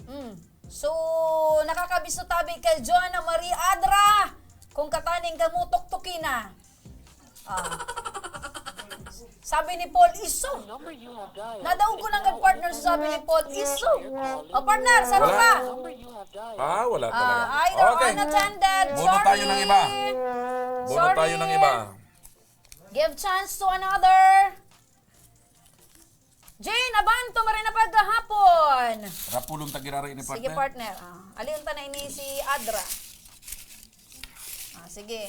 Mm. So, nakakabisto tabi kay Joanna Marie Adra. Kung kataning kamo, tuktukin na. Ah. Sabi ni Paul, "Iso." Nadaog ko nang partner, sabi ni Paul, "Iso." O, partner, saro Wala. ka. Ah, wala talaga. Ah, either Okay. Unattended. Bono tayo ng iba. Bono Sorry. tayo ng iba. Give chance to another. Jane Abanto, maray na paghahapon. Rapulong tagirari ni Sige, partner. partner. Ah, alion ta na ini si Adra. Ah, sige.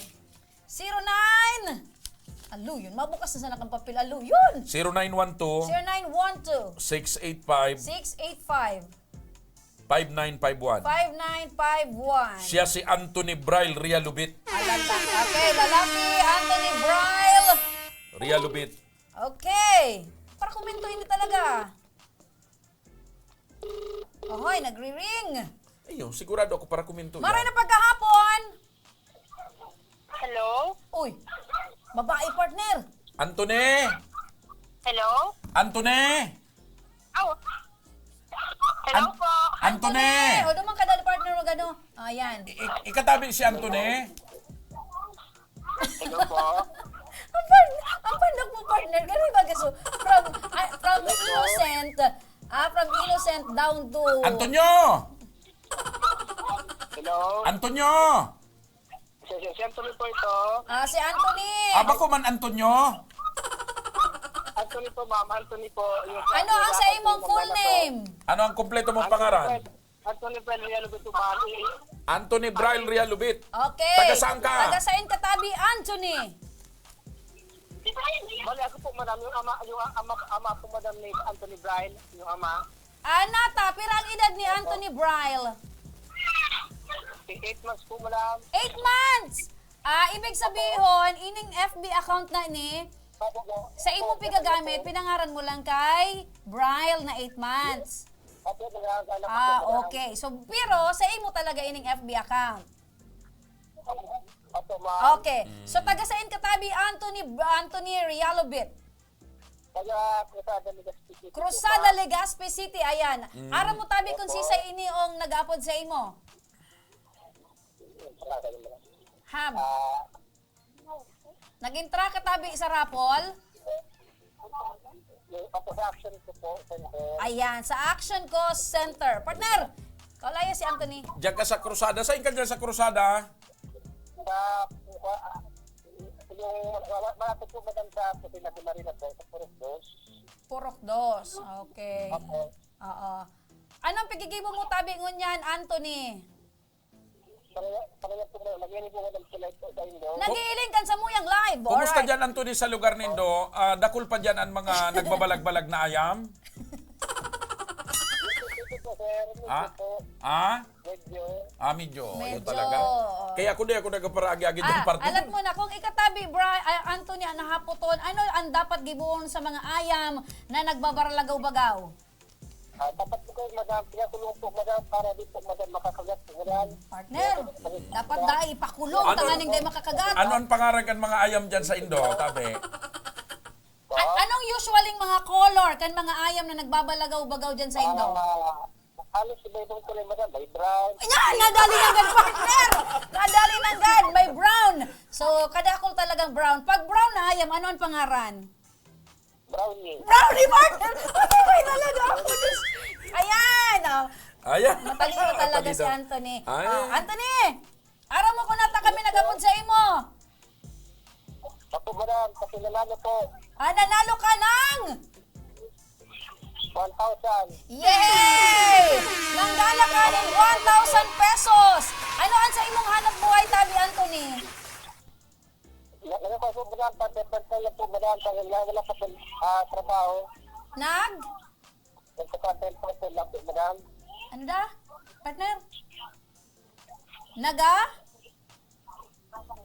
Zero nine. Aluyon. Mabukas na sana kang papel. Aluyon. Zero nine one two, Zero nine one two, six eight five, six eight five, five nine five one. five nine five one. Siya si Anthony Braille Realubit. Alala. Okay, lalaki, Anthony Braille. Realubit. Okay. Para komento ini talaga. Ohoy, nagri-ring. Ayun, sigurado ako para komento Maray yan. na paghahapon. Hello? Uy, babae partner. Anthony! Hello? Anthony! Oh. Hello An- po. Anthony! O, duman ka dali partner, wag ano. Ayan. I- i- ikatabi si Anthony? Hello po. Ang pan, ang pandak mo partner, ganun ba gaso? From, ah, from innocent, ah, from innocent down to... Antonio! Hello? Antonio! Si, si, si Anthony po ito. Ah, si Anthony. Aba ko man, Antonio! Anthony po, ma'am. Anthony po. Yung Ano ang sa imong full name? Ano ang kompleto mong pangaran? Anthony Bel Real Gutuman. Anthony Braille Realubit. Okay. Taga saan ka? Taga saan ka tabi, Anthony? Bali ako po, madam, yung ama, yung ama, ama po, madam, ni Anthony Bryan, yung ama. Ana ta, pira ang edad ni Anthony Braille? Eight months po, madam. Eight months! Ah, ibig sabihin, ining F B account na ni, Opo po. sa imo pigagamit, pinangaran mo lang kay Braille na eight months. Opo, pinangalan ko Ah, po, madam. Okay. So, pero sa imo talaga ining F B account. Opo, ma'am. Okay. So, taga saan ka tabi, Anthony, Anthony Realobit? Taga Cruzada, Legazpi City po, Cruzada, ma'am. Legazpi City. Ayan. Aram mo tabi kung si sa ini ang nag-apod sa imo? Ham. Ah, Nag-entra ka tabi sa raffle? yung, opo, sa action ko po, center. Ayan, sa Action Cost Center. Partner, kaulaya si Anthony. Diyan ka sa Cruzada. Saan ka dyan sa Cruzada? Sa, sa, yung, malapit po, madam, sa Kusina de Marina po, sa Puros Dos. Purok dos. Okay. Opo. Oo. Anong pigigibo mo tabi ngunyan, Anthony? Pareha, pareha po, ma'am. Nag-iinit po, madam, sila ito sa Indo. Nag-iiling kan samuyang live. Kumusta Alright. dyan, Anthony, sa lugar nindo? Ah, dakul pa dyan ang mga nagbabalag-balag na ayam? Dito po, sir. Medyo Ah? po. Ah? Medyo. Ah, medyo. Ayun Medyo. talaga. Kaya ako di ako nagparaagi-agi ng Ah, parte alam dun. mo na, kung ikatabi, Bri-, ah, Anthony, ang nahapoton, ano ang dapat gibohon sa mga ayam na nagbabaralagaw-bagaw? Ah, dapat po kayo, madam, pinakulong po, madam, para di po, madam, makakagat po, madam. Partner, dapat dai ipakulong, Ano? tanganing dai makakagat. Ano ang pangaran kan mga ayam dyan sa Indo, tabi? A-, anong usualing mga color kan mga ayam na nagbabalagaw-bagaw dyan sa Indo? Ah, halos iba-ibang kulay, madam. May brown. Yan! Nadali nanggad, partner! Nadali nanggad! May brown! So, kadakol talagang brown. Pag brown na ayam, ano ang pangaran? Brownie. Brownie, partner! Matibay talaga ako, Diyos. Ayan, oh. Ayan. Matalino talaga si Matalino. Anthony. Ay. Oh, Anthony! Aram mo kung nata kami nagapod sa imo. Opo, madam. Kasi nanalo po. Ah, nanalo ka ng One thousand. Yay! Nanggana ka nin one thousand pesos. Ano ang sa imong hanap buhay, tabi, Anthony? Wala, wala pa po, madam. Pagkakanta lang po, madam. Pag wala, wala pa po, ah, trabaho. Nag? Nagkakanta lang po, madam. Ano da? Partner? Naga?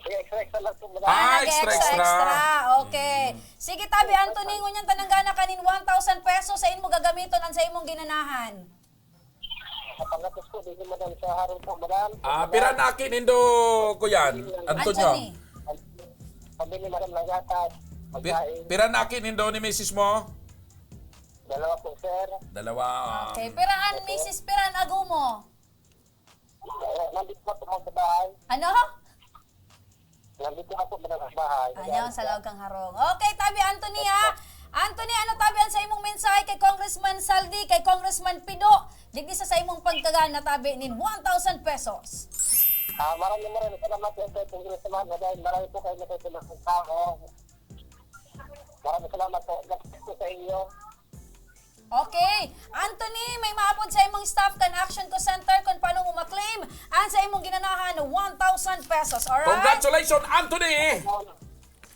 Sige, extra, extra lang po, madam. Ah, Ah, extra, nag-extra, extra. extra. Okay. Mm. Sige, tabi, Anthony, ngunyan tananggana kanin one thousand pesos sa imo gagamiton ang sa imong ginanahan. Sa pangatos po, di madam, sa harong po, madam. Ah, Madam. pira na aki nindo, kuyan? Antonio? Anthony. Pambili, madam, ng gatas, Pi-, pagkain. pira na aki nindo ni misis mo? Dalawa po, sir. Dalawa, ah. Okay, pira an misis, pira an ago mo? Eh, nandito na po ako sa bahay. Ano? Nandito na po, madam, sa bahay. Ayaw, sa laog kang harong. Okay, tabi Anthony, ha? Anthony, ano tabi ang sa imong mensahe kay Congressman Saldi, kay Congressman Pido? Digdi sa, sa imong pagkagana tabi nin one thousand pesos. Ah, maraming, maraming salamat po kay Congressman. Dahil marami po kayo natutulungan sa tao. Maraming salamat po. God bless po sa inyo. Okay. Anthony, may maapod sa imong staff kan Action Co Center kung paano mo ma-claim ang sa imong ginanahan na one thousand pesos. Alright? Congratulations, Anthony!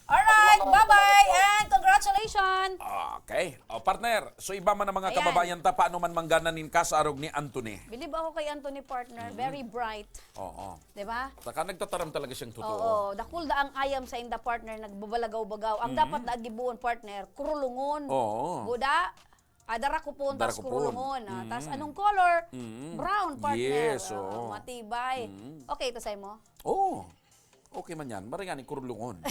Alright, bye-bye and congratulations! Okay. O, partner, so iba man ang mga Ayan. kababayan ta, paano man manggana nin kas arog ni Anthony? Bilib ako kay Anthony, partner. Mhm. Very bright. Oo. Di ba? Saka nagtataram talaga siyang totoo. Oo, dakul da ang ayam sa inda, partner, nagbabalagaw-bagaw. Ang Mhm. dapat da gibohon, partner, kurulungon. Oo. Buda, ah, darakupon, tas Darakupon. kurulungon. Ah, tas Mhm. anong color? Mhm. Brown, partner. Yes, Ah, oo. matibay. Mhm. Okay, ito sa'yo mo? Oo. Okay man yan. Maray nga ni kurulungon.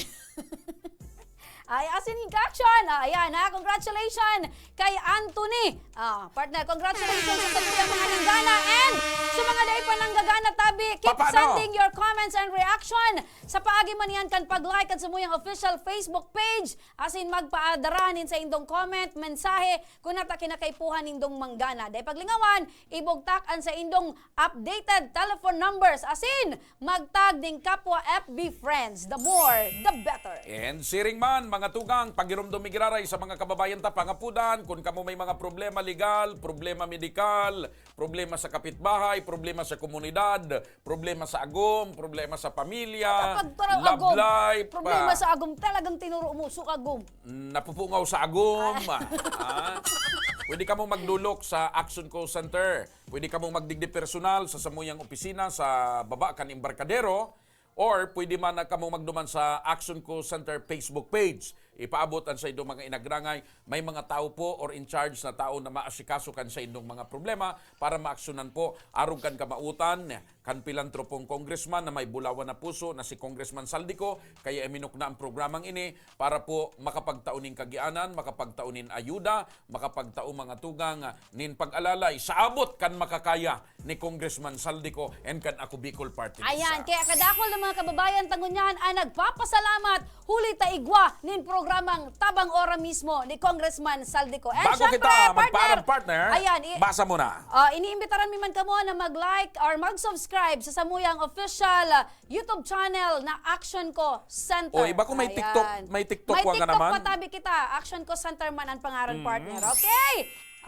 Ay, as in action! Ah, ayan, ha? Congratulations kay Anthony. Ah, partner, congratulations sa mga nanggana. And sa mga dai pa nanggagana, tabi, keep Papaano? sending your comments and reaction. Sa paagi man yan kan pag-like kan samuyang official Facebook page. As in, magpaadara nin sa indong comment, mensahe, kung nata kinakaipuhan nindong manggana. Dai paglingawan, ibugtak an sa indong updated telephone numbers. As in, magtag ning kapwa F B friends. The more, the better. And siring man, mga tugang, pagiromdom mi giraray sa mga kababayan ta, pangapudan, kun kamo may mga problema legal, problema medikal, problema sa kapitbahay, problema sa komunidad, problema sa agom, problema sa pamilya, Kapag turaw love agom, life, problema ah, sa agom, talagang tinuro mo, so agom. napupungaw sa agom. Ah. Pwede kamo magdulok sa Action Call Center. Pwede kamong magdigdi personal sa samuyang opisina sa baba kan Embarcadero, or pwede man na kamong magduman sa Action Call Center Facebook page. Ipaabot ang sa indong mga inagrangay. May mga tao po or in charge na tao na maasikaso kan sa indong mga problema para maaksyonan po. Arog kan kamautan kan pilantropong congressman na may bulawan na puso na si Congressman Saldico, kaya iminok na ang programang ini para po makapagtao nin kagianan, makapagtao nin ayuda, makapagtao mga tugang, ah, nin pag-alalay sa abot kan makakaya ni Congressman Saldico and kan Ako Bicol Party List. Ayan, kaya kadakol ng mga kababayan ta ngunyan ang nagpapasalamat huli ta igwa nin programa. programang Tabang Ora mismo ni Congressman Zaldy Co. And Bago syempre, kita magpaalam, partner, ayan, i- basa mo na. Ah, iniimbitaran mi man kamo na mag-like or mag-subscribe sa samuyang official, ah, YouTube channel na Action Co Center. O, iba ko may Ayan. TikTok, may TikTok May wa ka TikTok naman. pa tabi kita. Action Co Center man ang pangaran, Mm. partner. Okay?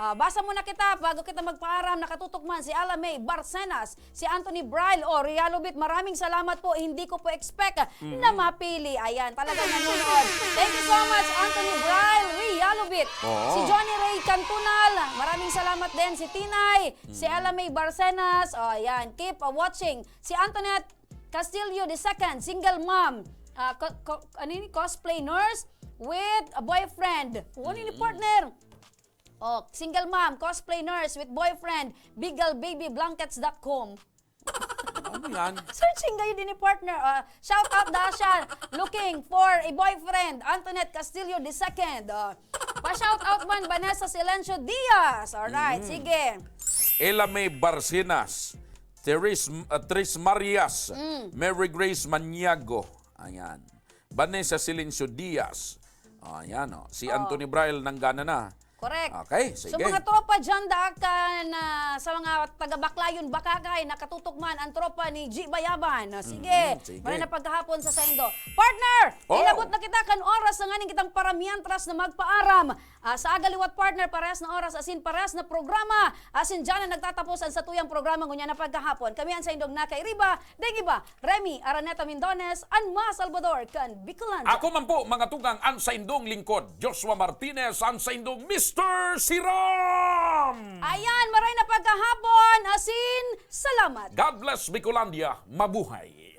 Ah, basa muna kita bago kita magpaaram. Nakatutok man si Ella May Barcenas, si Anthony Braille, o Realobit. Maraming salamat po. Hindi ko po expect Mm. na mapili. Ayan, talagang nanonood. Thank you so much, Anthony Braille, Realobit. Oo. Si Johnny Ray Cantunal, maraming salamat din. Si Tinay, si Mm. Ella May Barcenas. O, ayan, keep, uh, watching. Si Antoinette Castillo the second, single mom. Ah, co- co- ano yun? Cosplay nurse with a boyfriend. Ano ni Mm. partner? Oh, single mom, cosplay nurse with boyfriend, bigal baby blankets dot com. Ano yan? Searching kayo din ni partner. Ah, shout out daw siya. Looking for a boyfriend. Antoinette Castillo the second. Ah, pa-shout out man, Vanessa Silencio Diaz. Alright, Mm. sige. Ella May Barcenas, Therese, uh, Tris Marias, Mm. Mary Grace Maniago. Ayan. Vanessa Silencio Diaz. Ayan, oh. Si Oh. Anthony Braille nanggana na. Correct. Okay, So, sige. mga tropa dyan, daak ka na sa mga taga-Baclayon, Bacacay, nakatutok man ang tropa ni G Bayaban. Ah, sige, Mm, sige. maray na pagkahapon sa saindo. Partner, Oh. inabot na kita kan oras na nganing kitang para mientras na magpaaram. Ah, sa aga liwat, partner, parehas na oras, asin parehas na programa. Asin dyan na nagtatapos ang satuyang programa ngunyan na pagkahapon. Kami ang saindong nakairiba, deng iba, Remy Araneta Mindones, an mga Salvador kan Bicolandia. Ako man po, mga tugang, an saindong lingkod, Joshua Martinez, an saindong Mister Siram. Ayan, maray na pagkahapon, asin salamat. God bless Bicolandia, mabuhay.